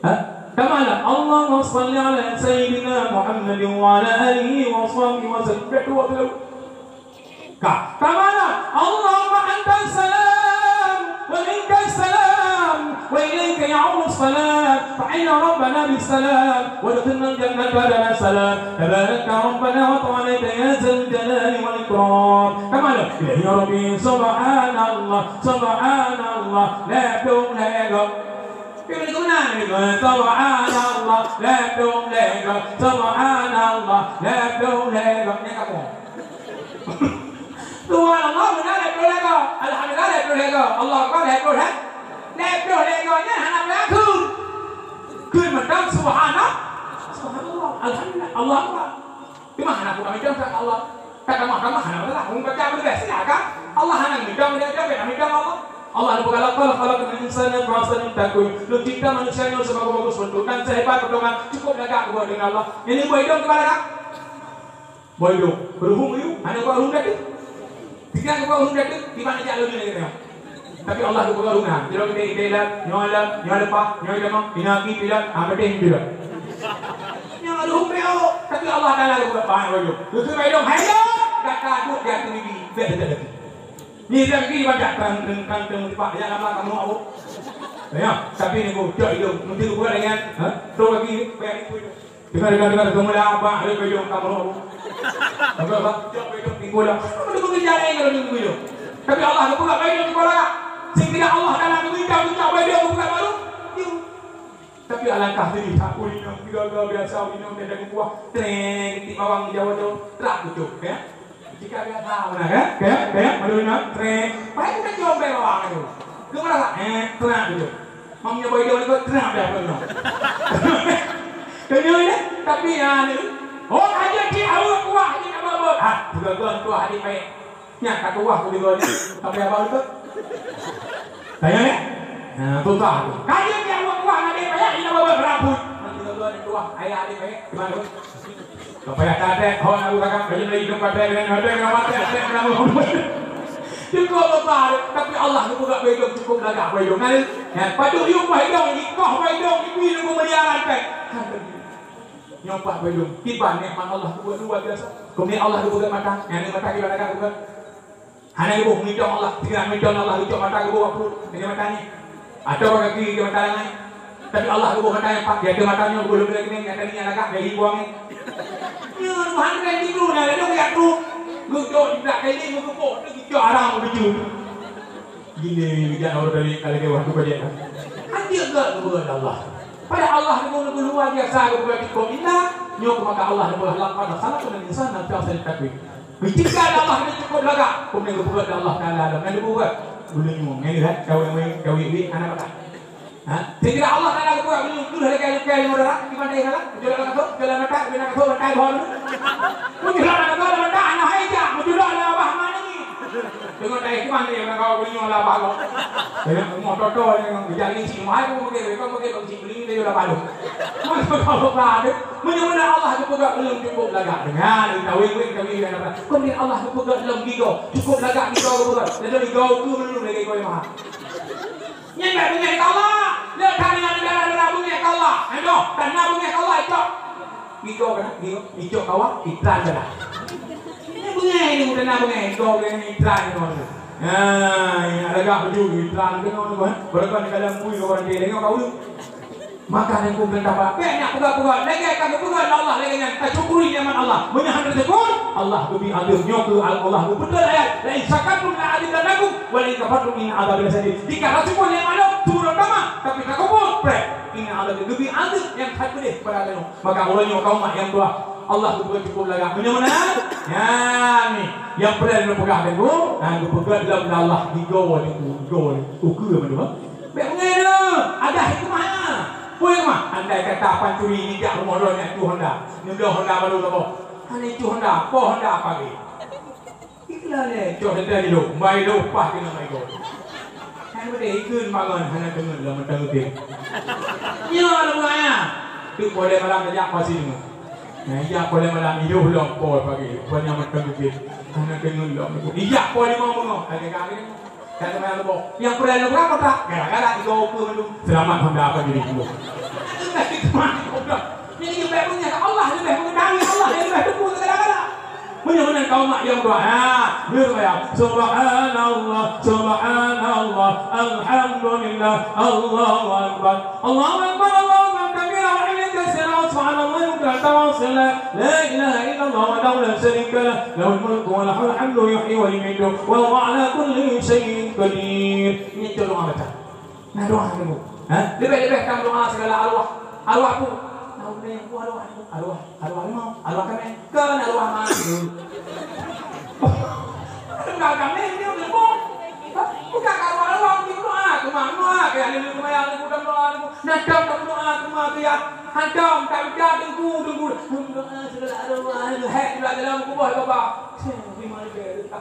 Ha? Kama la. Allahumma shalli ala sayyidina Muhammadin wa ala alihi wa sahbihi wa sallim. Dua kali. Ka, ka mana? Allahumma antas salam, wa minkas salam, wa ilaika ya'udus salam. Fa inna rabbana bis salam, wa adkhilnal jannata daras salam. Tabarakta rabbana wa ta'alaita ya zal jalali wal ikram. Ka mana? Ya Rabbi, subhanallah, subhanallah, la ilaha illallah. Subhanallah, la ilaha illallah, subhanallah, la ilaha illallah. Ni kamu. Subhanallah, beuna lhèe ploh lhèe goe. Alhamdulillah, lhèe ploh lhèe goe. Allahu Akbar, lhèe ploh lhèe, lhèe ploh lhèe goe nyan hana payah kheun. Kheun mantong subhana-, subhanallah, alhamdulillah, Allahu Akbar. Cuma hana buka mantong, subhanallah. Tak tamah-tamah, hana masalah. Mun baca beureudah, silakan. Allah hana mantong, dia jawab, hana mantong Allah. Allah Taala, "Laqad khalaqnal insana fi ahsani taqwim." Lôn cipta manusia nyoe sibagoe-bagoe beuntuk dan seuhebat potongan, cukup lagak geubuet deungon Allah. Ini buah hidung keupada Boi dong, beureuhum yue, hana bak ruhum datu. Tiga bak ruhum datu, di mana jak laju lagi tengok. Tapi Allah tu bak ruhum nah. Jadi kita, kita ilat, nyoe ilat, nyoe leupah, nyoe jamang, ina aki ilat, ah, beuteh ilat. Nyoe ruhum beo, tapi Allah Taala tu bak ruhum. Beuteh bak dong, hai dong. Gata duek di ateueh bibi, bèk teutek lagi. Nyan lagi baca tang tang tang tang lipat, ya lama kamu awak. Ya, tapi ni gua cok idong, mungkin gua dengan, ha? Tu lagi, bayar itu. Dengar, dengar, dengar, kamu lah apa? Ada idong kamu awak. Apa, apa? Cok idong di gua lah. Apa tu gua jalan kalau di gua? Tapi Allah geupeugah idong di gua lah. Sehingga Allah Taala meminta untuk cok idong geupeugah baru. Tapi alangkah sedih that ureueng inong, tiga-tiga biasa ureueng inong dan daging buah, treng, tik bawang di Jawa tu, trak kucok, ya. Jika biasa mana, ya, ya, ya, malu inong, treng, pakai kita nyombé bawang tu. Kemana, eh, trak kucok. Mam nyoba idong itu, trak dah pun. Kena ya, tapi ya ni, oh, aja di awak kuah, di apa-apa. Ah, tiga-tiga kuah, di baik. Nyan ka tuwah ku digoe nyan, sampai abah leutot. Tanya ya? Nah, susah tu. Kajeut nyan buat tuwah ngadé payah, ina bawa berabut. Nanti kalau ada tuwah, ayah ada payah, gimana tu? Kau payah tadek, ho nak usahakan, kajeut lagi hidup pakai dengan, ada dengan mati, ada dengan mau. Cukup besar, tapi Allah tu buka bedong, cukup lagak bedong. Kan? Ya, patut yuk bedong, ikoh bedong, ibu nunggu miliaran kan. Nyoe pat bandum, kiban nikmat Allah geubuet luwa biasa. Keumudian Allah geupeugah mata, nyang mata kiban lagak geupeugah. Hana geuboh meucong Allah, tinggai meucong Allah geucok mata geuboh waktu, tinggai mata ni. Atau kaki tinggai mata lain. Tapi Allah geuboh mata nyang pat, di ateueh mata nyoe geuboh leumbeng geuning, nyang tadi nyang lagak dari buang ni. Nyoe Tuhan kan tidur, nah, lalu yak tu. Geucok di belakang ni, geuboh tu geucok haram geucok. Gini, bijak orang dari kali ke waktu kau dia. Anjir gak geupeugah Allah. Pada Allah ni pun luar biasa geupeugah cukup indah. Nyoe maka Allah ni pun laqad khalaqnal insana fi ahsani taqwim. Ketika Allah ni cukup lagak, kemudian geupeugah Allah Taala dalam yang dibuat. Ulun nyoe, ni lihat, kawin-kawin, kawin-kawin, anak bakal. Ha? Sehingga Allah Taala geupeugah, "Meunyoe keuh lagèe lukèe limong darah, di pantai salah, meunyoe lam asoe, meunyoe lam asoe, pantai bawah dulu." Meunyoe lam asoe, lam asoe, hana hai jak, meunyoe lam abah mana ni? Tengok dari kuman ni, orang kau punya lah abah kau. Tengok rumah toto ni, orang bijak ni, si mahal pun mungkin, kau mungkin bang si beli ni, dia lah baru. Masa kau lupa tu, meunyoe Allah geupeugah belum cukup lagak. Dengan, kita win-win, kita win, kita win. Kemudian Allah geupeugah dalam giga, cukup lagak giga geupeugah. Dalam giga tu menurut lagi kau yang mahal. Nyan bèk beungèh keu Allah. Lé that deungon dara-dara beungèh keu Allah. Aduh, tan na beungèh keu Allah, icok. Icok kana, icok kawa, itran kana. Ini beungèh ini, udah na beungèh, icok beungèh, itran kana. Nah, ini ada gak baju, itran kana, kan? Berapa ni dalam bui orang dia tengok kau tu? Maka ni pun perintah Allah. Bèk nak peugah-peugah, lagèe ka geupeugah lé Allah lagèe nyan, tasyukuri nikmat Allah. Meunyoe hana tasyukur, Allah geubri azab. Nyoe keuh Allah geupeugah ayat, "La in syakartum la azidannakum, wa la in kafartum inna azabi lasyadid." Jika tasyukur nikmat Allah, turun tamah, tapi takufur, preh. Inna azabi, geubri azab nyang that peudeh kepada geutanyoe. Maka uroe nyoe kaum mak nyang tuha, Allah geupeugah cukup lagak. Meunyoe meunan, nyan ni, nyang pernah neupeugah teungku, nah, geupeugah lom lé Allah, gigoe teungku, gigoe, ukeue meunyoe. Bèk beungèh lé, ada hikmah. Peue hikmah? Andai kata pancuri nijak rumoh droeneuh cu Honda. Neubloe Honda baru saboh. Hana cu Honda, po Honda apa lé? Iklan lé, cok Honda jilok, bai lôn upah keu nama igoe. Hai beudé ikheun mangat hana deungon lam mata udép. Nyoe lôn ayah. Tu boleh malam tajak pasi deungon. Nah, ijak boleh malam idoh lom po pagi. Pokoknya mata udép. Hana deungon lam. Ijak po limong bungong. Ada kali. Kata bayar leboh. Nyang peureulèe leboh apa tak? Gara-gara tiga ukeue mandum. Seulamat Honda apa jadi dua. Jadi leubeh punya Allah leubeh mengetahui, Allah yang leubeh teupeu segala-gala. Meunyoe meunan kaum mak nyang dua, ha, nyoe saya. Subhanallah, subhanallah, alhamdulillah, Allahu akbar. Allahu akbar, Allahu akbar kabira, walhamdulillahi katsira, wa subhanallahi bukratan wa asila. La ilaha illallah wahdahu la syarika lah, lahul mulku wa lahul hamdu, yuhyi wa yumitu, wa huwa ala kulli syai'in qadir. Nyan doa baca. Nah, doa dulu. Ha? Leubeh-leubeh ka doa segala arwah. Arwah pun. Nah, udah yang arwah, arwah, arwah limau, arwah kami. Kan arwah mati. Bukan kami, dia udah pun. Bukan arwah, arwah, dia doa, cuma doa, kayak ada doa, ada doa, ada doa. Nah, doa, doa, doa, doa, ya. Hantam, tak bisa, tunggu, tunggu. Doa segala arwah, hek, juga dalam kubur, Bapak. Terima kasih.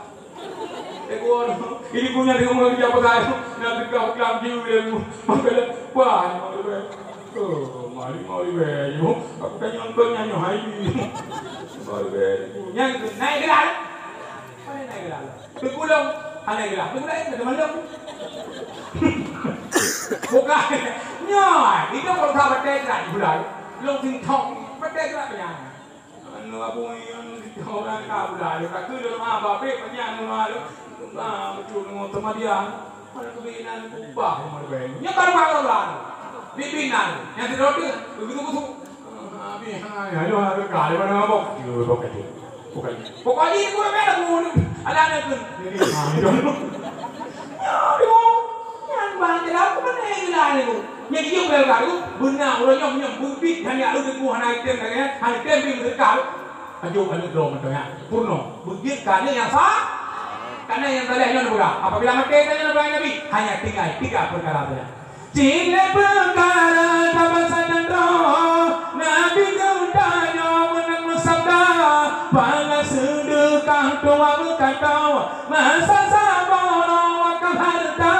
Teguh, ini punya dia orang kerja apa saya? Nak tegak pegang jiu dia tu. Maka dia, wah, ni mau lebih. Oh, mari mau lebih. Aku tanya engkau nyanyi hai. Mau lebih. Yang itu naik gerak. Mana naik gerak? Begulung. Naik gerak. Begulung itu teman lu. Bukan. Nyoy, itu kalau tak betul gerak, begulung. Long sing tong, betul gerak penyang. Anu abu nyan, orang ka pula, dia kata, "Lu, ah, babek banyak, lu, ah, lu, ah, betul, lu, sama dia." Mana tu bina, ubah, mana tu bina. Nyan baru, baru, baru. Bibina, yang tidak ada, begitu, begitu. Ah, habis, ah, ya, lu, ah, lu, ka, dia mana ngabok? Dia ngabok kecil. Bukan. Pokoknya, itu, mana, ada, ada, ada. Jadi, ah, itu. Ya, aduh. Nyan bang, kenapa mana yang gila ni, Bu? Nyan dia, bukan, bukan, Bu. Benar, orang yang, yang bubit, hanya ada, Bu, hana item, hana item, hana item, dia berkah. Ajo aneuk droe mantong nyan, peurunoe. Beujeuet keu aneuk nyang sa-, keu aneuk nyang saleh nyoe neupeugah, apabila maté tanyoe neupeugah Nabi, hanya tinggai tiga peukara saja. Cit lé peukara tabasa dan droe, Nabi geutanyoe meunan meusabda, "Pahala seudeukah tuha meukato, masa saboh nyoe wakaf hareuta."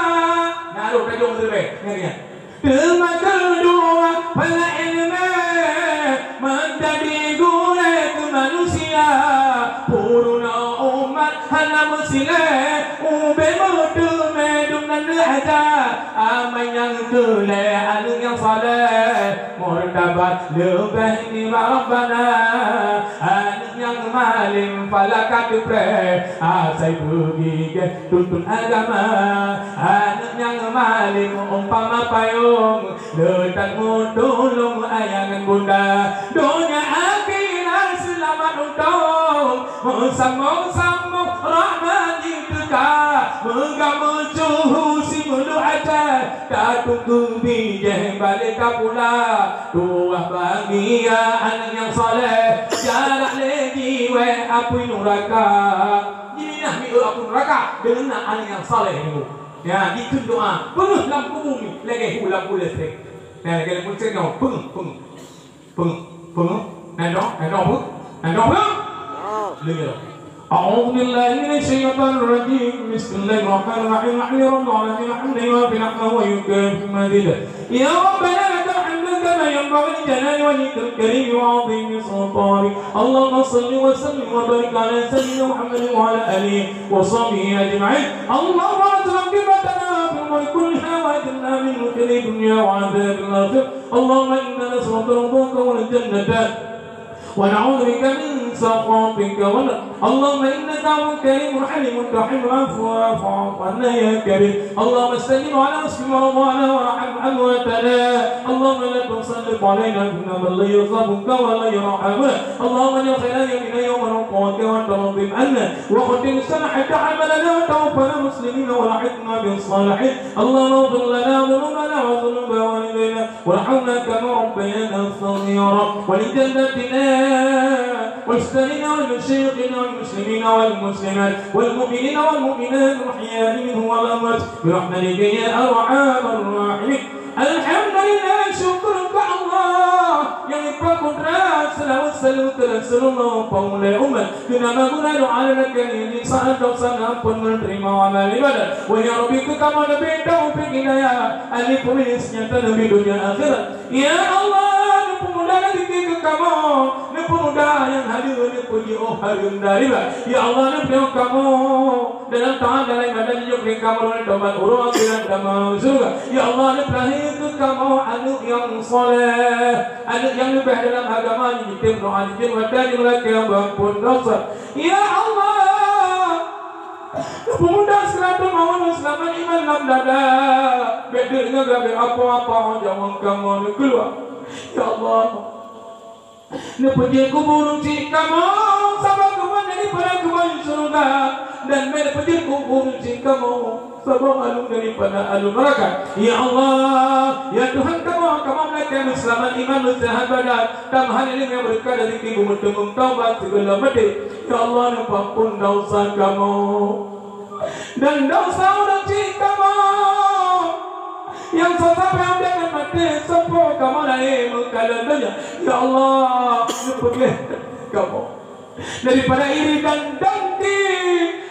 Nah, rôh tajong siribèe, nyan, nyan. Teuma keudua, pala ileumèe, meunjadi gurèe keu manusia. Peurunoe umat hana meusilèe, ubé meuteumèe dum nan lheueh aja. Amai nyang keu lhèe aneuk nyang saleh, murtabat leubeh nibak Rabbana. Aneuk nyang malém pala ka teupreh, asai beugigeh tuntut agama. Aneuk nyang malém umpama payong, le that meutulông ayah ngon bunda. Donya akhirat seulamat untông, meusamong-samong rahmat jiteuka. Meugah meucuhu simeuleuek até, tatunggu bijéh balek ka pula. Tuah bahagia aneuk nyang saleh, jarak lé jiwèh apui nuraka. Jiminah mieu apui nuraka deungon aneuk nyang saleh nyoe. Ya, dikheun doa, peungeuh lam kubu mi, lagèe hu lam kubu listrik. Ya, lagèe lam kubu listrik nyoe, peungeuh, peungeuh. Peungeuh, peungeuh. Nyan nyoe, nyan nyoe peungeuh. Nyan nyoe peungeuh. Lagèe nyoe. أعوذ بالله من الشيطان الرجيم. بسم الله الرحمن الرحيم. الحمد لله رب العالمين. حمدا يوافي نعمه ويكافئ مزيده. يا ربنا لك الحمد كما ينبغي لجلال وجهك الكريم وعظيم سلطانك. اللهم صل وسلم وبارك على سيدنا محمد وعلى آله وصحبه أجمعين. اللهم أصلح عاقبتنا في الأمور كلها وأجرنا من خزي الدنيا وعذاب الآخرة. اللهم إنا نسألك رضاك والجنة ونعوذ بك من سخطك والنار. اللهم إنك عفو كريم حليم تحب العفو فاعف عنا يا كريم. اللهم استجب على مسلم ومرضانا وارحم أمواتنا. اللهم لا تسلط علينا بذنوبنا من لا يخافك ولا يرحمنا. اللهم اجعل خير أيامنا يوم نلقاك وأنت راض عنا، وختم السنة حتى عملنا، وتوفنا مسلمين والحقنا بالصالحين. اللهم اغفر لنا ذنوبنا وذنوب والدينا وارحمنا كما ربيانا صغارا. ولجنتنا ولأستاذنا ولمشايخنا والمسلمين والمسلمات والمؤمنين والمؤمنات الأحياء منهم والأموات برحمتك يا أرحم الراحمين. Alhamdulillah, syukur keu Allah nyang lumpah kudrat, seulaweuet salam keu Rasulullah, peumulia umat. Keu nama guna doa lagèe nyoe, saát dosa ampôn, meuneurimong amal ibadat. Wahai Rabbi, keu kamoe neubri taufik hidayah, ahli peumimpin nyang taneubri donya akhirat. Ya Allah, neupeumudah rezeki keu kamoe, neupeumudah nyang haleue, neupeujiôh hareuem daripada. Ya Allah, neupeudong kamoe dalam taat, dalam ibadat, jijok lé kamoe lé tobat, uroe akhirat kamoe syeuruga. Ya Allah, neupeulahé keu kamoe aneuk nyang saleh, aneuk nyang leubeh dalam agama, jitem doa, jijeuet watèe, jilakèe beuampôn dosa. Ya Allah, neupeumudah siratul maut, seulamat iman lam dada. Bèk deuk ngon gabèe apa-apa, jaweueb kamoe neukeuluwa. Ya Allah, neupeujeuet kubu ureueng chik kamoe saboh keuban daripada keuban syeuruga, dan bèk neupeujeuet kubu ureueng chik kamoe saboh alun daripada alun neuraka. Ya Allah, ya Tuhan kamoe, kamoe meulakèe meuseulamat iman, meuseuhat badan, tambahan ileumèe, beureukat rezeki, beumeuteumèe taubat sigohlom maté. Ya Allah, neupeuampôn dosa kamoe dan dosa ureueng chik kamoe nyang sasa peuhadap dan maté sampoe kamoe lahé meukalon donya. Ya Allah, neupeugléh kamoe daripada iri dan dengki,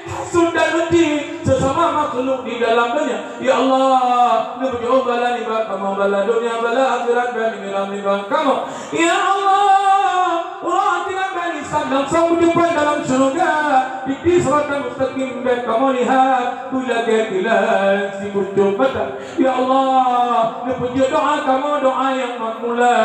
hasut dan benci sesama makhluk di dalam donya. Ya Allah, neupeujôh bala nibak kamoe, bala donya, bala akhirat, dan nibak kamoe. Ya Allah, uroe akhirat dan Langsong meuteumpat dalam syeuruga, titi siratan mustaqim dan kamoe lihat, beulagèe kilat simuncul mata. Ya Allah, neupeujeuet doa kamoe doa nyang makbula,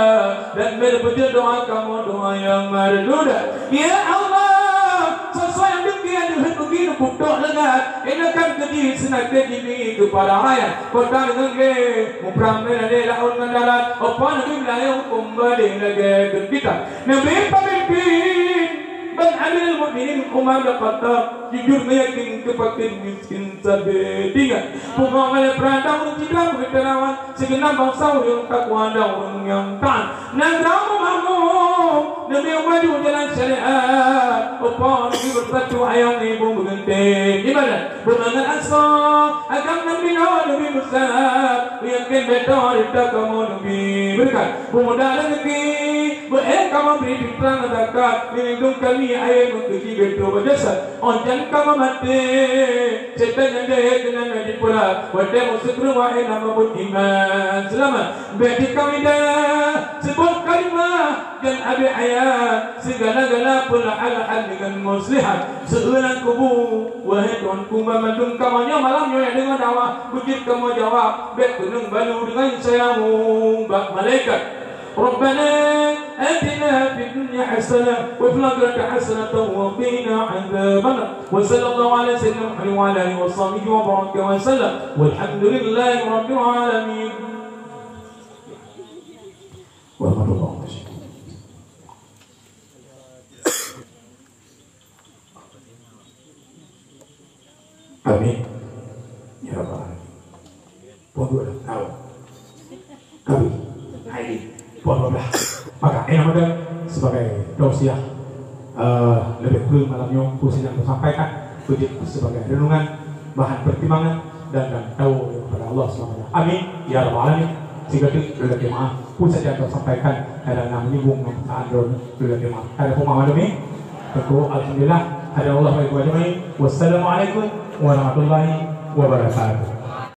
dan neupeujeuet doa kamoe doa nyang marduda. Ya Allah, soe-soe nyang deuh keu nyang deuh beugi neuputôh leungat, ingat kan keu jih seunakeuh jih keupada raya. Kota deungon lé, muprang meunan lé laôt ngon darat, opan Nabi meulayeue huköm balik lagèe keu kitab. Nabi pemimpin, ban Amirul Mukminin Umar bin Khattab, jujur meuyakin keu fakir miskin sabe tinggai. Pungo malée peurang ureuëng citra beuteunawan, sigeunab bansa ureuëng takwa dan ureuëng nyang taat. Nanggroe meumakmur, Nabi maju jalan syariat, opo Nabi beusatu ayang ibu meugeunteng. Di mana? Beumangat asa, agam Nabi Nuh, Nabi Musa, yakin beutôi rita kamoe Nabi berkat. Peumuda rezeki, beu-éh kamoe bri pitrang zakat, lindung kami ayat meukeusik beutôi bajasa. Óh jan kamoe maté, setan nyang jahé keunan di pula, watée musuh keuluwa éh nama buet iman. Seulamat, bèk dikami dah, seubot kalimah, dan abéh ayat, sigala-gala peulahan-lahan deungon muslihat. Seueulang kubu, wahai Tuhanku, banmandum kamoe nyoe malam nyoe nyang deungoe dakwah, beujeuet kamoe jawab, bèk keuneuk balu deungon sayang bak malaikat. Rabbana atina fid dunya hasanah wa fil akhirati hasanah wa qina adzabannar. Wa sallallahu ala sayyidina Muhammad wa ala alihi wa sahbihi wa baraka wa sallam. Walhamdulillahi rabbil alamin. Warahmatullahi wabarakatuh. Amin. Ya Rabbal Alamin. Puang dua belas tahun. Kami. Hai. Puang dua belas. Maka, eh, nama dia sebagai tausiah, eh, lebih kurang malam nyoe, khusus yang disampaikan, khusus sebagai renungan, bahan pertimbangan, dan, dan tahu daripada Allah subhanahu wa taala. Amin. Ya Rabbal Alamin. Siga tu, lagi maaf. Pusat yang disampaikan adalah menyinggung perasaan dulu, lagi maaf. Ada pemahaman demi? Tentu, alhamdulillah. Ada Allah baik wa jama'i. Wassalamualaikum warahmatullahi wabarakatuh.